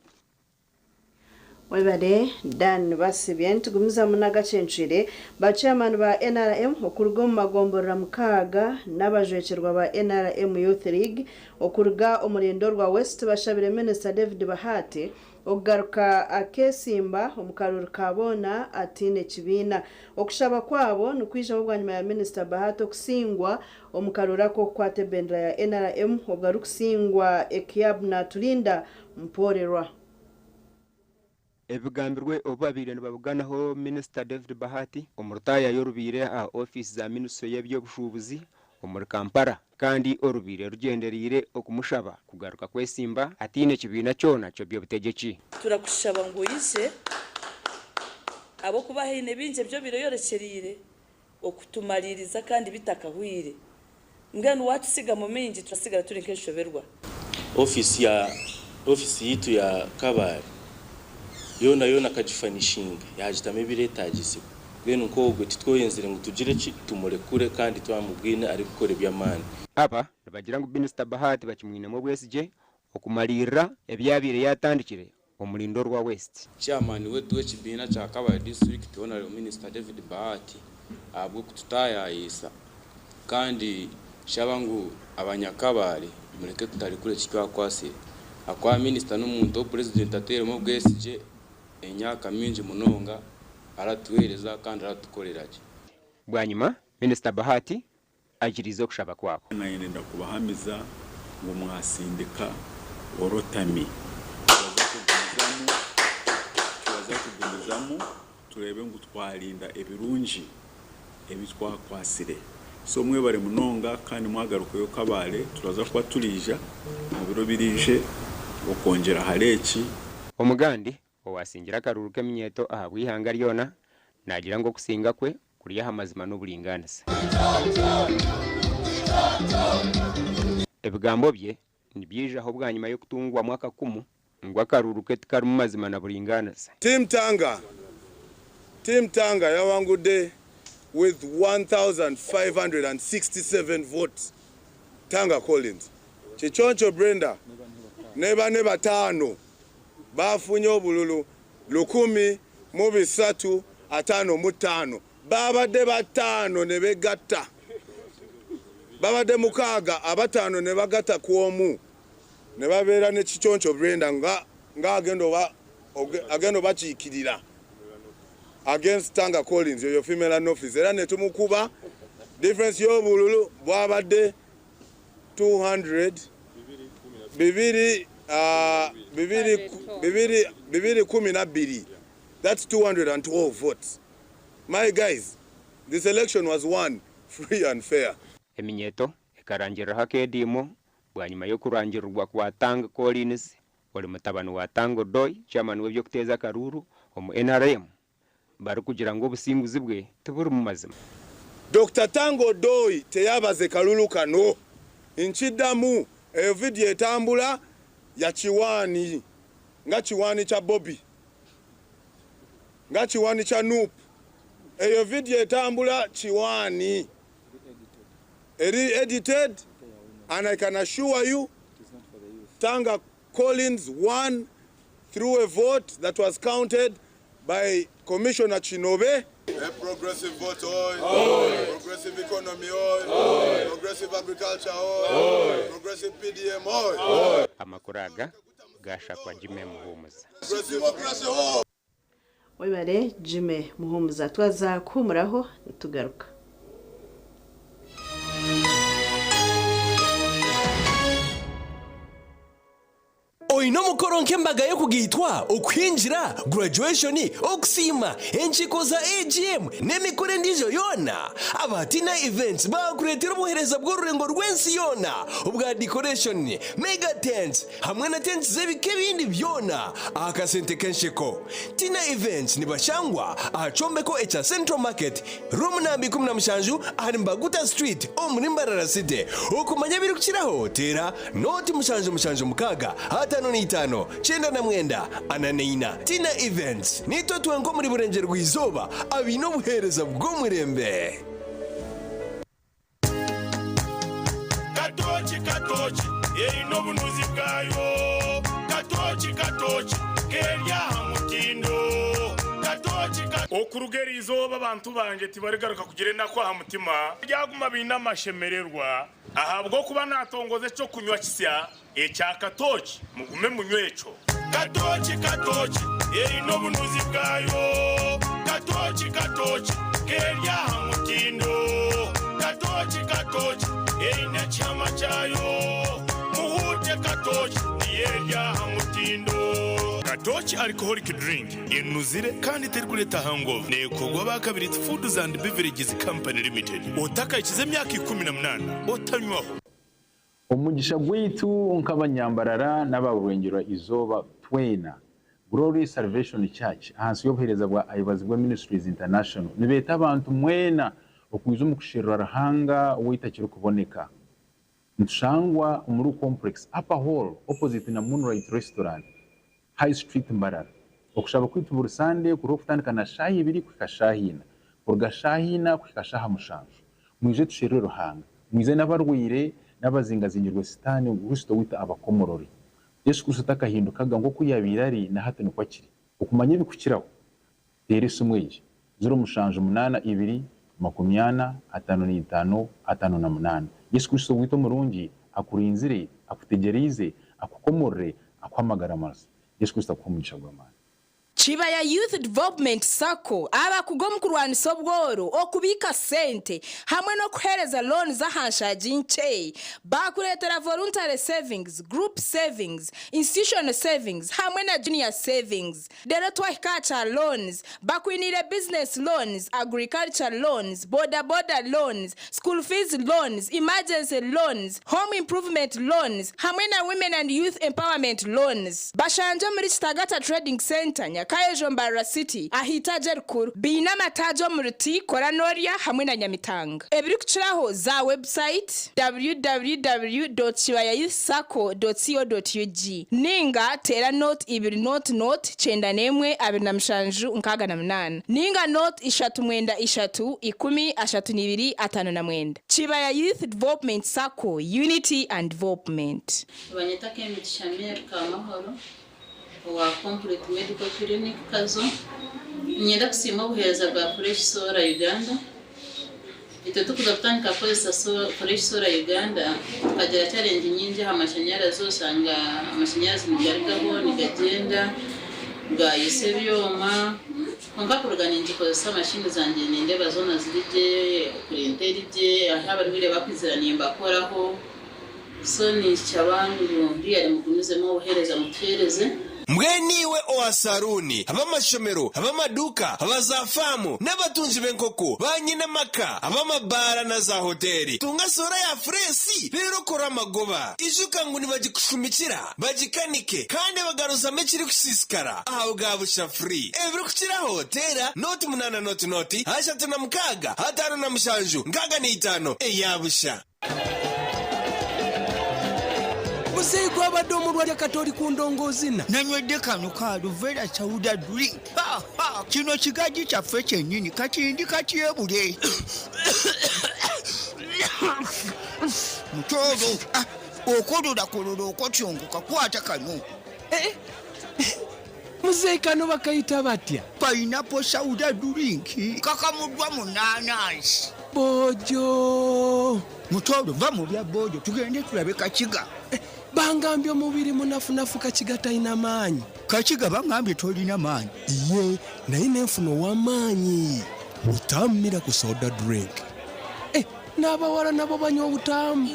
[SPEAKER 1] Webare Dan Basibye. Nitugumizamu n'agacencwire. Ba chairman ba NRM okuruga omu magomborora mukaaga n'abajwekyerwa ba NRM Youth League okuruga omuri Ndorwa West bashabire Minisita David Bahati okugaruka akeesimba omu karuuru ka boona ataine kibiina. Okushaba kwabo nikwijaho bwanyima ya Minisita Bahati okusingwa omu karuuru ak'okukwata ebendera ya NRM obwo arikusingwa Ekiab Naturinda Mporerwa.
[SPEAKER 20] Ebigambirwe obu babaire nibabuganaho Minisita David Bahati omu rutaayaayo orubaire aha ofiisi za minisitule y'eby'obushuubuzi omuri Kampala kandi orubaire rugyendereire okumushaba kugaruka kwesimba ataine kibiina kyona ky'eby'obutegyeki.
[SPEAKER 4] Turakushaba ngu oije, ahabw'okuba haine bingi ebi obaire oyorekyereire okutumariiriza kandi bitakahweire. Mbwenu waatutsigamu mingi turatsigara turi nk'enshoberwa.
[SPEAKER 21] Ofiisi ya ofiisi yaitu ya Kabale yoona yoona akagifanishinga yaagitamu ebireetaagisibwa. Mbwenu nk'ogwe titwoyenzire ngu tugire ki tumurekure kandi twamubwine arikukora eby'amaani.
[SPEAKER 20] Aba nibagira ngu Minisita Bahati bakimwinemu obwesigye okumariirira ebi abaire yaatandikire omuri Ndorwa West.
[SPEAKER 22] Chairman wetu w'ekibiina kya Kabale District Honourable Minister David Bahati ahabw'okututaayaayisa kandi shaba ngu abanyakabale mureke tutarekura eki twakwatsire ahakuba minisita n'omuntu ou Purezidenti ateiremu obwesigye emyaka mingi munonga aratuheereza kandi aratukorera gye.
[SPEAKER 20] Bwanyima, Minisita Bahati aikiriize okushaba kwabo.
[SPEAKER 23] Naanye nenda kubahamiza ngu mwasindika orotami turaza kugumizamu tureebe ngu twarinda ebirungi ebi twakwatsire. So mwebare munonga kandi mwagarukayo Kabale turaza kuba turiija omu biro biriije okwongyera ahari eki.
[SPEAKER 20] Omugandi owasingire akaruuru k'eminyeeto ahabw'eihanga ryona naagira ngu okusinga kwe kuri aha mazima n'oburingaanisa. Ebigambo bye nibyijaho bwanyima y'okutungwamu akakumu ngu akaruuru ke tikarimu mazima na buringaanisa.
[SPEAKER 25] Team Tanga Team Tanga yawangudde with 1,567 votes Tanga Collins Kiconco Brenda ne bane bataano baafunye obululu 1355. Baabadde bataano ne begatta. Babadde mukaaga, abataano ne bagatta ku omu ne babeera ne Kiconco Brenda nga nga agenda oba agenda obakiikirira against Tanga Collins oyo female Anopheles era ne tumukuba difference y'obululu bwabadde 200 bibiri. 212. That's 212 votes. My guys, this election was won free and fair.
[SPEAKER 20] Eminyeto ekarangiriraho akeediimo bwanyima y'okurangirirwa kwa Tanga Collins ori mutabani wa Tanga Odoi, chairman w'eby'okuteeza akaruuru omu NRM barikugira ngu obusinguzi bwe tiburi mu mazima.
[SPEAKER 25] Dr. Tanga Odoi teyabaze kalulu kano. Nkiddamu eyo vidiyo etambula ya kiwaani nga kiwaani kya Bobi nga kiwaani kya NUP. Eyo vidiyo etambula kiwaani eri edited, and I can assure you Tanga Collins won through a vote that was counted by Commissioner Chinobe. A progressive vote, oi. Oi. Progressive economy, oi. Oi. Progressive agriculture, oi. Oi. Progressive PDM, oi. Oi.
[SPEAKER 20] Amakuru aga gashakwa Jimmy Muhumuza.
[SPEAKER 25] Progressive democracy, oi.
[SPEAKER 1] Webare Jimmy Muhumuza, twaza kuhumuraho tugaruka.
[SPEAKER 6] Oine omukoro nk'embaga y'okugaitwa, okwingira, graduation, okusiima, enkiiko za AGM n'emikoro endiijo yoona. Aba Tina Events baakureetera obuheereza bw'orurengo rw'ensi yoona obwa decoration, mega tents hamwe na tents z'ebika ebindi byona aha kasente k'ensheko. Tina Events nibashangwa aha kyombeko ekya Central Market, room namba 17 ahari Mbaguta Street omuri Mbarara City. Okumanya ebirikukiraho teera nooti 776 55 99 44. Tina Events niitwe twenka omuri Burengyerwa-izooba abaine obuheereza bw'omurembe.
[SPEAKER 8] Katoki katoki eine obunuzi bwayo, katoki katoki keri aha mutindo, katoki. Okuruga eri izooba abantu bangye tibarigaruka kugira enaku aha mutima, baryaguma baine amashemererwa ahabw'okuba naatongoza eky'okunywa kisya ekya katoki, mugume munywe ekyo. Katoki katoki eine obunuzi bwayo, katoki katoki keri aha mutindo, katoki katoki eine ekihama kyayo, muhuute katoki niyo eri aha mutindo. Katoki alcoholic drink enuzire kandi terikureeta hangover, neekorwa aba Kabiriti Foods and Beverages Company Limited. Otakahikize emyaka 18 otanywaho.
[SPEAKER 9] Omugisha gwaitu nk'abanyambarara n'aba Burengyerwa Izooba twena, Glory Salvation Church ahansi y'obuheereza bwa Ayebazibwe Ministries International nibeeta abantu mwena okwija omu kusherura Ruhanga owaitu akirikuboneka. Nitushangwa omuri Complex, Upper Hall, opposite na Moonlight Restaurant, High Street Mbarara. Okushaba kwaitu buri Sande kuri okutandika na shaaha ibiri kuhika shaaha ina, kuruga shaaha ina kuhika shaaha mushanju. Mwije tusherure Ruhanga. Mwije n'abarwaire n'abazingazingirwe Sitaane ngu Kristo waitu abakomorore. Yesu Kristo takahindukaga, nk'oku yaabaire ari, na hati nikwo akiri. Okumanya ebikukiraho, teera esimu egi, 078 2 45 58. Yesu Kristo waitu omurungi akurinzire, akutegyereize, akukomorore, akuhe amagara marasa. Yesu Kristo akuhe omugisha gw'amaani.
[SPEAKER 10] Kibaya Youth Development Sacco abakugu omu kurwanisa obworo, okubiika sente hamwe n'okuheereza looni z'ahanshaagi nkye baakureetera Voluntary Savings, Group Savings, Institutional Savings hamwe na Junior Savings. Reero twahika aha kya loans, bakwiniire Business Loans, Agriculture Loans, Boda Boda Loans, School Fees Loans, Emergency Loans, Home Improvement Loans hamwe na Women and Youth Empowerment Loans. Bashangye omuri Kitagata Trading Centre, Nyakayojo, Mbarara City, aha itaagi erikuru. Baine amataagi omuri Ti, Kora Norya hamwe na Nyamitanga. Ebirikukiraho, za website www.kibayayouthsacco.co.ug ninga teera nooti ibiri nooti nooti 91 27 68 ninga nooti ishatu mwenda ishatu ikumi ashatu n'ibiri 59. Kibaya Youth Development Sacco, Unity and Development.
[SPEAKER 30] Nibanyeta Kemigisha Mary Kamahoro owa Complete Medical Clinic Kazo. Niinyenda kusiima obuheereza bwa Fresh Solar Uganda. Itwe tukuza kutandika kukozesa Fresh Solar Uganda tukagira challenge nyingi aha mashanyarazi, oshanga amashanyarazi nigarugaho nigagyenda gayisa ebyoma, kwonka kuruga ningikozesa mashini zangye nindeeba zoona ziri gye, printer eri gye, ahu abarwaire bakwizira nimbakoraho.
[SPEAKER 2] So ninshaba ngu really mugumizemu obuheereza mutuheereze.
[SPEAKER 6] Mbwenu iwe owa saruuni, ab'amashomero, ab'amaduuka, aba za faamu, n'abatungi b'enkoko, ba nyinamaka, ab'amabaara na za hoteeri, tunga soora ya fureesi reero okore amagoba. Ijuka ngu nibagikushumikira, bagikanike, kandi bagaruzamu ekirikusiisikara aha bwa busha free. Ebirikukiraho, teera nooti munaana nooti nooti, 36, 57, 65 eya busha.
[SPEAKER 5] Muzeeyi gwabadde omulwadde kati oli ku ndongoozina.
[SPEAKER 11] Nanywedde kano ka Aluvera Soda Drink. Ha, ha, kino kigaji kyaffe kyennyini kati ndi katyebule. Mutooro, ah, okololakolola okotyongoka kwata kano.
[SPEAKER 5] Eh, Muzeeyi kano bakayita batya?
[SPEAKER 11] Pineapple soda drink kakamuddwa mu naanansi.
[SPEAKER 5] Boojo.
[SPEAKER 11] Mutooro va mu bya boojo tugende tulabe Kakiga.
[SPEAKER 5] Eh, bangambye omubiri munafunafu Kakiga talina maanyi.
[SPEAKER 11] Kakiga bangambye tolina maanyi.
[SPEAKER 5] Iye naye nenfuna ow'amaanyi. Butamu miracle soda drink. Eh, n'abawala nabo banywa obutamu.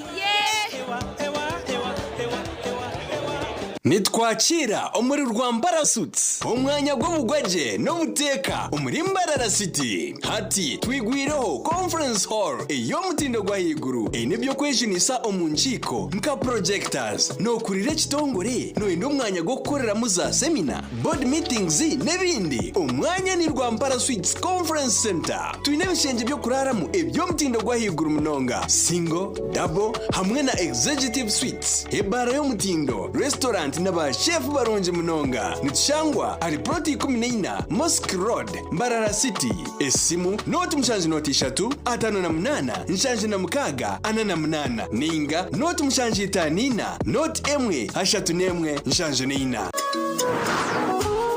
[SPEAKER 6] Nitwakira omuri Rwambara Suits omwanya gw'obugwagye n'obuteeka omuri Mbarara City. Hati twigwireho Conference Hall ey'omutindo gw'ahaiguru eine eby'okwejunisa omu nkiiko nka projectors. Nookurira ekitongore nooyenda omwanya gw'okukoreramu za semina, board meetings n'ebindi? Omwanya ni Rwampara Suites Conference Centre. Twine ebishengye by'okuraaramu eby'omutindo gw'ahaiguru munonga, single, double hamwe na executive suites, ebaara y'omutindo, restaurant na ba chef barungi munonga. Nitushangwa ahari plot 14 Mosque Road, Mbarara City. Esimu nooti mushanju nooti ishatu 58 76 48 ninga nooti mushanju 54 nooti emwe 31 74.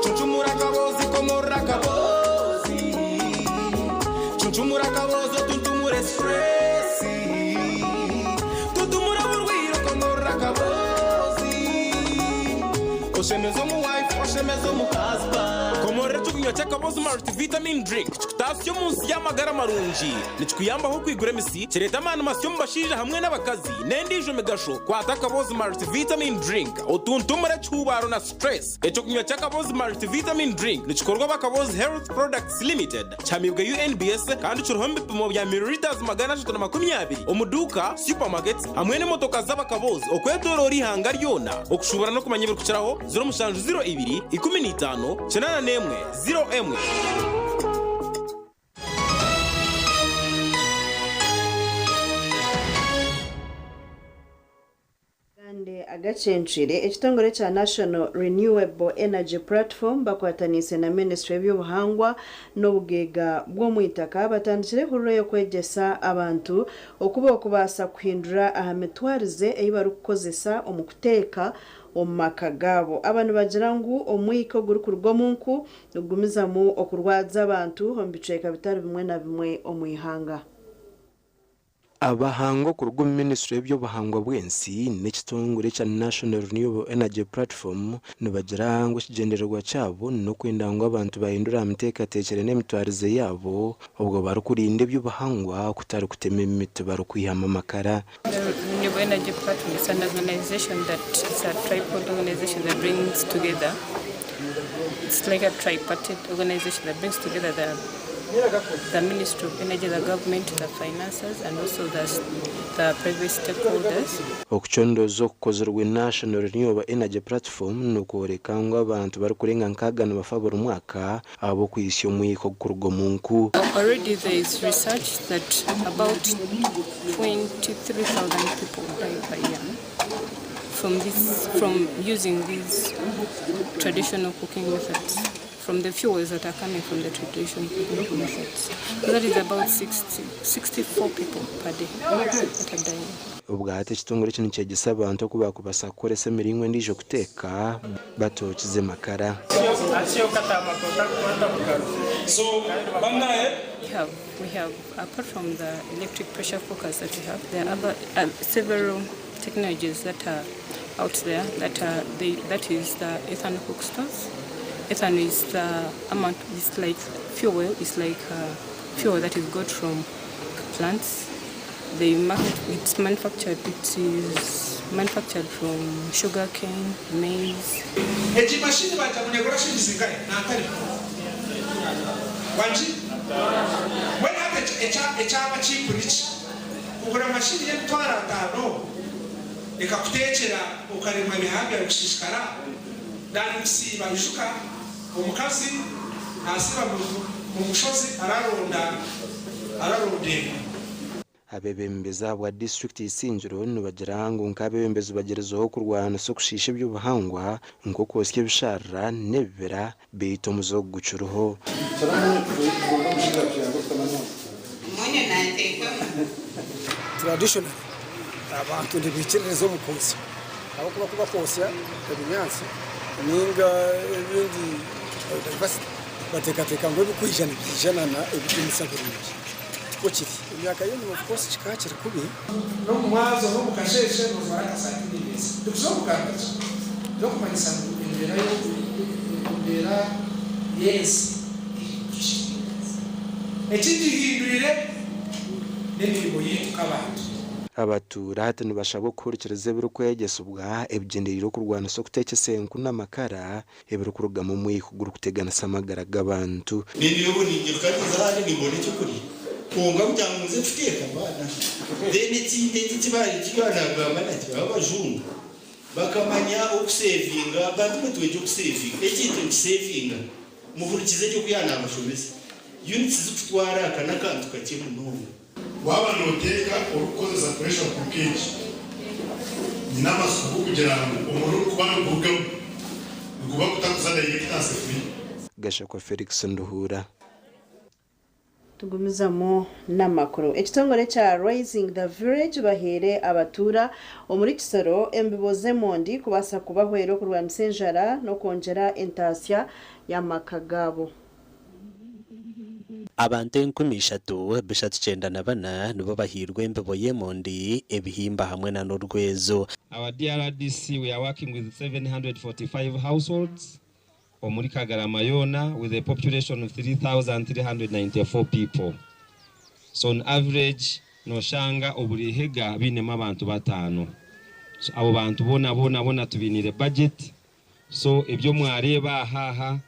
[SPEAKER 12] Chuchumura kabozi komora kabozi Chuchumura kabozi tuntumure stress Tutumura burwiro komora kabozi Oshemeza omu wife oshemeza omu husband
[SPEAKER 16] Komorera ekyokunywa ky'akabozi multivitamin drink kikutaasya omu nsi y'amagara marungi. Nikikuyambaho okwigura emisi, kireeta amaani masya omu bashaija hamwe n'abakazi, n'endiijo migasho. Kwata akabozi multivitamin drink otuntumure ekihuubaaro na stress. Ekyokunywa ky'akabozi multivitamin drink nikikorwa aba Kabozi Health Products Limited, kihamiibwe UNBS kandi kiriho omu bipimo bya millilitres 320 omu duuka, supermarkets hamwe n'emotoka z'abakabozi okwetooroora eihanga ryona. Okushuubura n'okumanya ebirikukiraho, 0702 15 81 01.
[SPEAKER 1] Agandi agacencwire, ekitongore kya National Renewable Energy Platform bakwataniise na minisitule y'eby'obuhangwa n'obugaiga bw'omwitaka batandikire ehururu ey'okwegyesa abantu oku bookubaasa kuhindura aha mitwarize ei barikukozesa omu kuteeka omu maka gaabo. Aba nibagira ngu omwika ogurikuruga omu nku nigugumizamu okurwaza abantu omu bicweka bitari bimwe na bimwe omu ihanga.
[SPEAKER 13] Abahanga okuruga omu minisiture y'eby'obuhangwa bw'ensi n'ekitongore ekya National Renewable Energy Platform nibagira ngu ekigyendererwa kyabo n'okwenda ngu abantu bahindure aha miteekateekyere n'emitwarize yaabo obwo barikurinda eby'obuhangwa kutari kutema emiti barikwihamu amakara.
[SPEAKER 14] The Renewable Energy Platform is an organization that is a tripod organization that brings together, it's like a tripartite organization that brings together the the Ministry of Energy, the government, the financiers and also the, the private stakeholders.
[SPEAKER 13] Okucondooza okukozirwe National Renewable Energy Platform nikworeka ngu abantu barikurenga nkaaga nibafa buri mwaka ahabw'okwitsya omwika ogurikuruga omu nku.
[SPEAKER 14] Already there is research that about 23,000 people die per year from this, from using these traditional cooking methods. From the fuels that are coming from the traditional cooking methods. That is about 60, 64 people per day that are dying.
[SPEAKER 13] Obwa hati ekitongore eki nikyegyesa abantu oku baakubaasa kukoresa emiringo endiijo kuteeka batookize makara.
[SPEAKER 14] We have, we have, apart from the electric pressure cookers that we have, there are other, several technologies that are out there that are, they, that is the ethanol cook stoves. Ethanol is the amount, it's like fuel, it's like fuel that is got from plants. They market, it's manufactured, it is manufactured from sugar cane, maize.
[SPEAKER 3] Egi mashini bagira ngu negura shilingi zingahe? Nantari. Wangi? Mbwenu hati ekyaba cheap niki? Kugura mashini y'emitwaro ataano ekakuteekyera okarema ebihaaha byawe kusiisikara than kusiiba. Ijuka omukazi nasiiba omu mushozi araronda araronda enku.
[SPEAKER 13] Abeebembezi ahabwa disiturikiti Isingiro nibagira ngu nk'abeebembezi bagyerizeho kurwanisa okushiisha eby'obuhangwa nk'okwosya ebisharara n'ebibira beitu omuze ogu gukiriho.
[SPEAKER 7] Traditionally abantu nibaikiririza omu kwosya ahabw'okuba ku bakwosya ebinyaatsi ninga ebindi biodiversity bateekateeka ngu ebirikwija nibiija nana ebitiinisa birungi. Tikwo kiri. Emyaka y'enyima of course kikaba kiri kubi.
[SPEAKER 3] N'omu mwazyo n'omu kasheeshe noojwara akasaati n'emeeza. Ndikuza kugamba ki? N'okumanyisa ngu embeera embeera y'ensi ehindukire. Ekigihindwire n'emirimo yaitu nk'abantu.
[SPEAKER 13] Abatuura hati nibashabwa kuhurikiriza ebirikwegyesibwa ebigyendereire okurwanisa okuteekyesa enku n'amakara ebirikurugamu omwiko gurikuteganisa amagara g'abantu.
[SPEAKER 17] Nindeeba obu ninyiruka ninza ahandi nimbona ekyokurya kwonka kugira ngu nze kuteeka bana. Then ekindi eki eki baanagamba nakyo abajungu bakamanya okusevinga bantu mwe twegye okusevinga ekintu nikisevinga muhurikize gye oku yaanabashomesa units zikutwara aka n'akantu kakye munonga.
[SPEAKER 20] Waaba nooteeka orikukozesa pressure cooker egi, nyine amatsiko g'okugira ngu omuriro orikuba nigurugamu niguba gutakuza direct aha sefuriya.
[SPEAKER 13] Gashakwa Felix Nduhuura.
[SPEAKER 1] Tugumizamu n'amakuru. Ekitongore ekya Raising the Village bahaire abatuura omuri Kisoro embibo z'emondi kubaasa kubahwera okurwanisa enjara n'okwongyera entaasya y'amaka gaabo.
[SPEAKER 15] Abantu 3394 nibo bahairwe embibo y'emondi, ebihimba hamwe na n'orwezo.
[SPEAKER 21] Our DRDC we are working with 745 households omuri Kagarama yoona with a population of 3394 people. So on average noshanga oburi ihega biinemu abantu bataano. So abo bantu boona boona boona tubiiniire budget. So ebyo mwareeba aha aha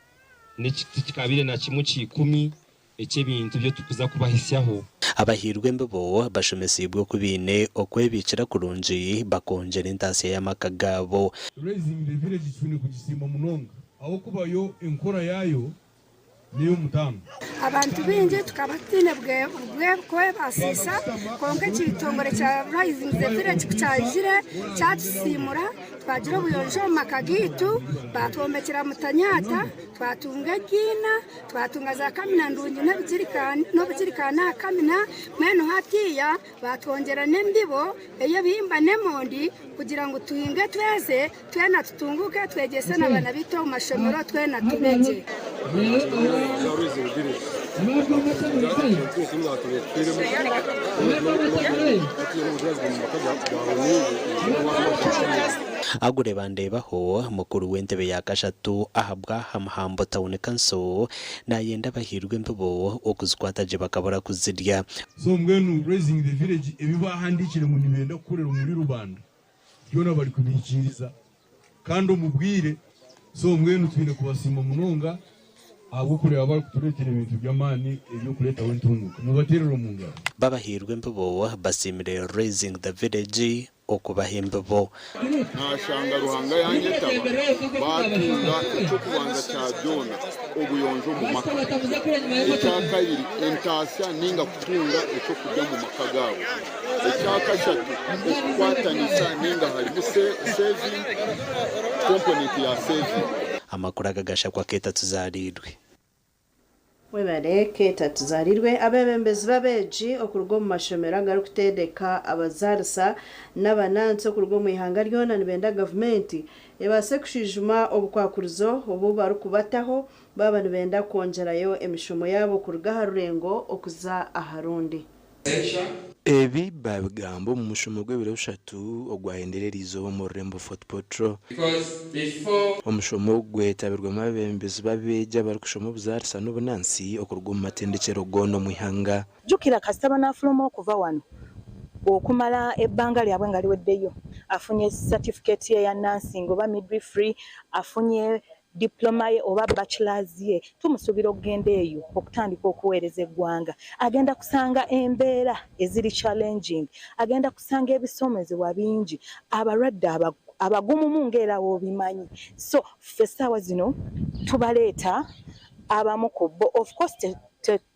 [SPEAKER 21] tikikabaire na kimwe kya ikumi eky'ebintu byo tukuza kubahisyaho.
[SPEAKER 15] Abahairwe embibo bashomesiibwe oku baine okwebiikira kurungi bakongyera entaasya y'amaka gaabo.
[SPEAKER 22] Raising the Village twine kugisiima munonga ahabw'okuba yo enkora yaayo n'ey'omutaano.
[SPEAKER 23] Abantu baingi tukaba tutaine bw'okwebaasiisa kwonka ekitongore kya Rising the Village ku kyaizire kyatusiimura twagira obuyonjo omu maka gaitu, baatwombekyera mutanyata, twatunga egiina, twatunga za kamina ndungi n'obugirikaani aha kamina, mbwenu hatiiya baatwongyera n'embibo ey'ebihimba n'emondi kugira ngu tuhinge tweze twena tutunguuke twegyese n'abaana baitu omu mashomero twena tube gye.
[SPEAKER 15] Agure Bandeebaho, mukuru w'entebe ya kashatu ahabwa Hamuhambo Town Council nayenda abahairwe embibo okuzikwata gye bakabura kuzirya.
[SPEAKER 22] So mbwenu Raising the Village ebi baahandiikire ngu nibenda kukorera omuri Rubanda byona barikubihikiiriza kandi omu bwire. So mbwenu twine kubasiima munonga ahabw'okureeba barikutureetera ebintu by'amaani eby'okureetaho entunguuka. Mubateerere omu ngaro.
[SPEAKER 15] Babahairwe embibo basiimire Raising the Village okubaha embibo.
[SPEAKER 18] Naashanga Ruhanga yaanyetaba, baatunga eky'okubanza kya byona, obuyonjo omu maka. Ekya kabiri, entaasya nainga kutunga eky'okurya omu maka gaabo. Ekya kashatu, okukwatanisa nainga harimu saving, component ya saving.
[SPEAKER 15] Amakuru aga gashakwa Keeta Tuzaariirwe.
[SPEAKER 1] Webare Keeta Tuzarirwe. Abeebembezi b'abeegi okuruga omu mashomero agarikutendeka abazaarisa n'abanansi okuruga omu ihanga ryona nibenda gavumenti ebaase kushwijuma obukwakurizo obu barikubataho baaba nibenda kwongyerayo emishomo yaabo kuruga aha rurengo okuza aha rundi.
[SPEAKER 13] Ebi baabigamba omu mushomo gw'ebiro bishatu ogwahendera eriizooba omu rurembo Fort Portal. Omushomo ogu gwetabirwemu abeebembezi b'abeegi abarikushoma obuzaarisa n'obunansi okuruga omu matendekyero goona omu ihanga.
[SPEAKER 25] Jjukira kasita banaafuluma okuva wano
[SPEAKER 4] Okumala ebbanga lyabwe nga liweddeyo, afunye certificate ye eya nursing oba midwifery, afunye diploma ye oba bachelors ye, tumusuubira okugenda eyo okutandika okuweereza eggwanga. Agenda kusanga embeera eziri challenging, agenda kusanga ebisoomozebwa bingi, abalwadde abagumumu ng'era w'obimanyi. So ffe essaawa zino tubaleeta abamu ku bo, of course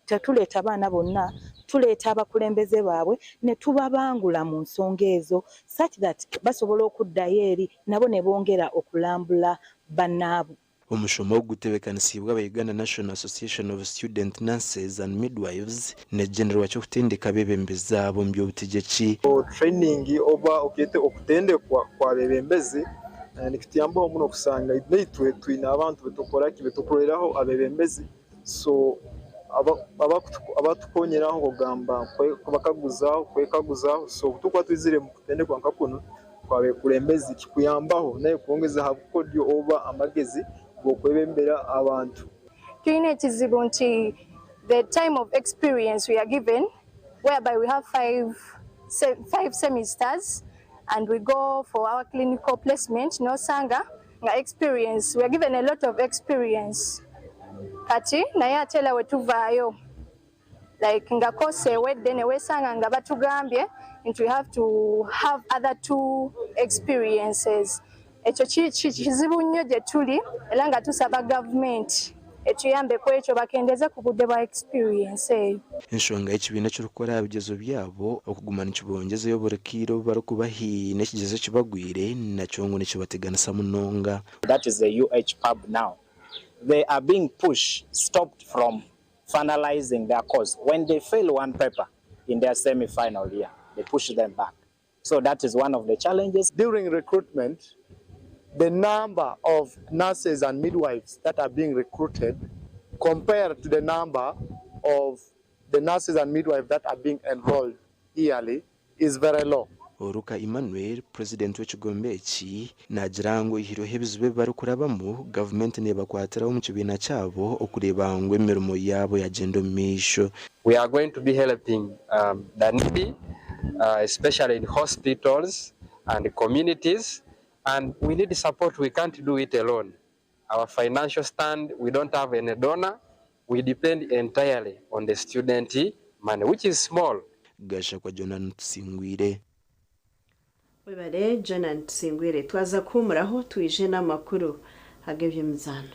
[SPEAKER 4] tetuleeta baana bonna, tuleeta abakulembeze baabwe ne tubabangula mu nsonga ezo such that basobola okuddayo eri nabo ne bongera okulambula bannaabwe.
[SPEAKER 13] Omushomo ogu gutebeekanisiibwe aba Uganda National Association of Student Nurses and Midwives n'ekigyendererwa ky'okutendeka abeebembezi abo omu by'obutegyeki.
[SPEAKER 8] Training oba okeete okutendekwa kw'abeebembezi nikituyambaho muno kusanga naitwe twine abantu betukora ki betukuroreraho abeebembezi so abatukonyeraho kugamba kubakaguzaho kwekaguzaho so obutukuba twizire mu kutendekwa nka kunu kwabekulembezi kikuyambaho naye kwongeza ha bukodyo oba amagezi g'okwebembera abantu.
[SPEAKER 9] Tulina ekizibu nti the time of experience we are given, whereby we have five semesters and we go for our clinical placement, nosanga nga experience, we are given a lot of experience kati naye ate era wetuvaayo like nga course ewedde ne weesanga nga batugambye nti we have to have other two experiences. Ekyo kizibu nnyo gye tuli era nga tusaba gavumenti etuyambe ku ekyo bakendeze ku budde bwa experience eyo.
[SPEAKER 13] Enshonga y'ekibiina ekirikukora aha bigyezo byabo okuguma nikibongyezayo buri kaire obu barikuba haine ekigyezo ekibagwire nakyo ngu nikibateganisa munonga.
[SPEAKER 10] That is the UH pub now. They are being pushed, stopped from finalizing their course. When they fail one paper in their semi-final year, they push them back. So that is one of the challenges.
[SPEAKER 30] During recruitment, the number of nurses and midwives that are being recruited compared to the number of the nurses and midwives that are being enrolled yearly is very low.
[SPEAKER 13] Oruka Emmanuel, purezidenti w'ekigombe eki, naagira ngu oihireho ebizibu ebi barikurabamu, gavumenti neebakwatiraho omu kibiina kyabo okureeba ngu emirimo yaabo yagyenda omu maisho.
[SPEAKER 19] We are going to be helping the needy, especially in hospitals and communities, and we need support. We can't do it alone. Our financial stand, we don't have any donor. We depend entirely on the student money, which is small.
[SPEAKER 13] Gashakwa Jonan Tusingwire.
[SPEAKER 1] Webale Jonan Tusingwire, twaza kuhumuraho twije n'amakuru ag'eby'emizaano.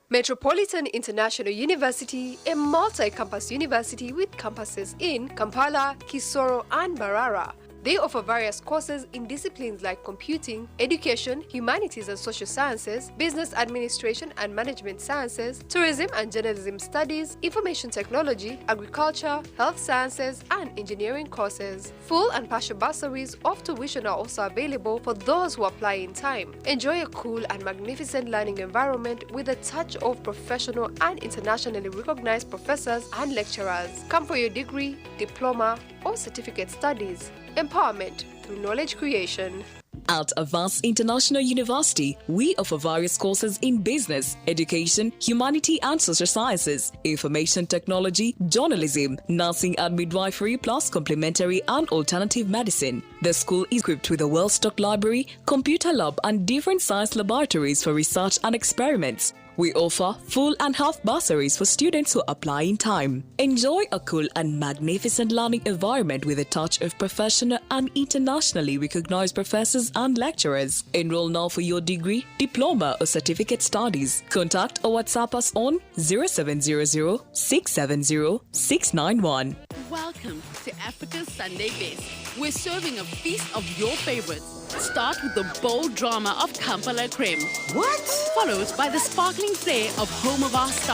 [SPEAKER 24] Metropolitan International University, a multi-campus university with campuses in Kampala, Kisoro, and Mbarara. They offer various courses in disciplines like computing, education, humanities and social sciences, business administration and management sciences, tourism and journalism studies, information technology, agriculture, health sciences, and engineering courses. Full and partial bursaries of tuition are also available for those who apply in time. Enjoy a cool and magnificent learning environment with a touch of professional and internationally recognized professors and lecturers. Come for your degree, diploma, or certificate studies. Empowerment through knowledge creation.
[SPEAKER 26] At Avance International University, we offer various courses in business, education, humanity and social sciences, information technology, journalism, nursing and midwifery, plus complementary and alternative medicine. The school is equipped with a well-stocked library, computer lab, and different science laboratories for research and experiments. We offer full and half bursaries for students who apply in time. Enjoy a cool and magnificent learning environment with a touch of professional and internationally recognized professors and lecturers. Enroll now for your degree, diploma, or certificate studies. Contact or WhatsApp us on 0700 670 691.
[SPEAKER 27] Welcome to Africa's Sunday Best. We're serving a feast of your favorites. Start with the bold drama of Kampala Creme. What? Followed by the sparkling flair of Home of Our Stars.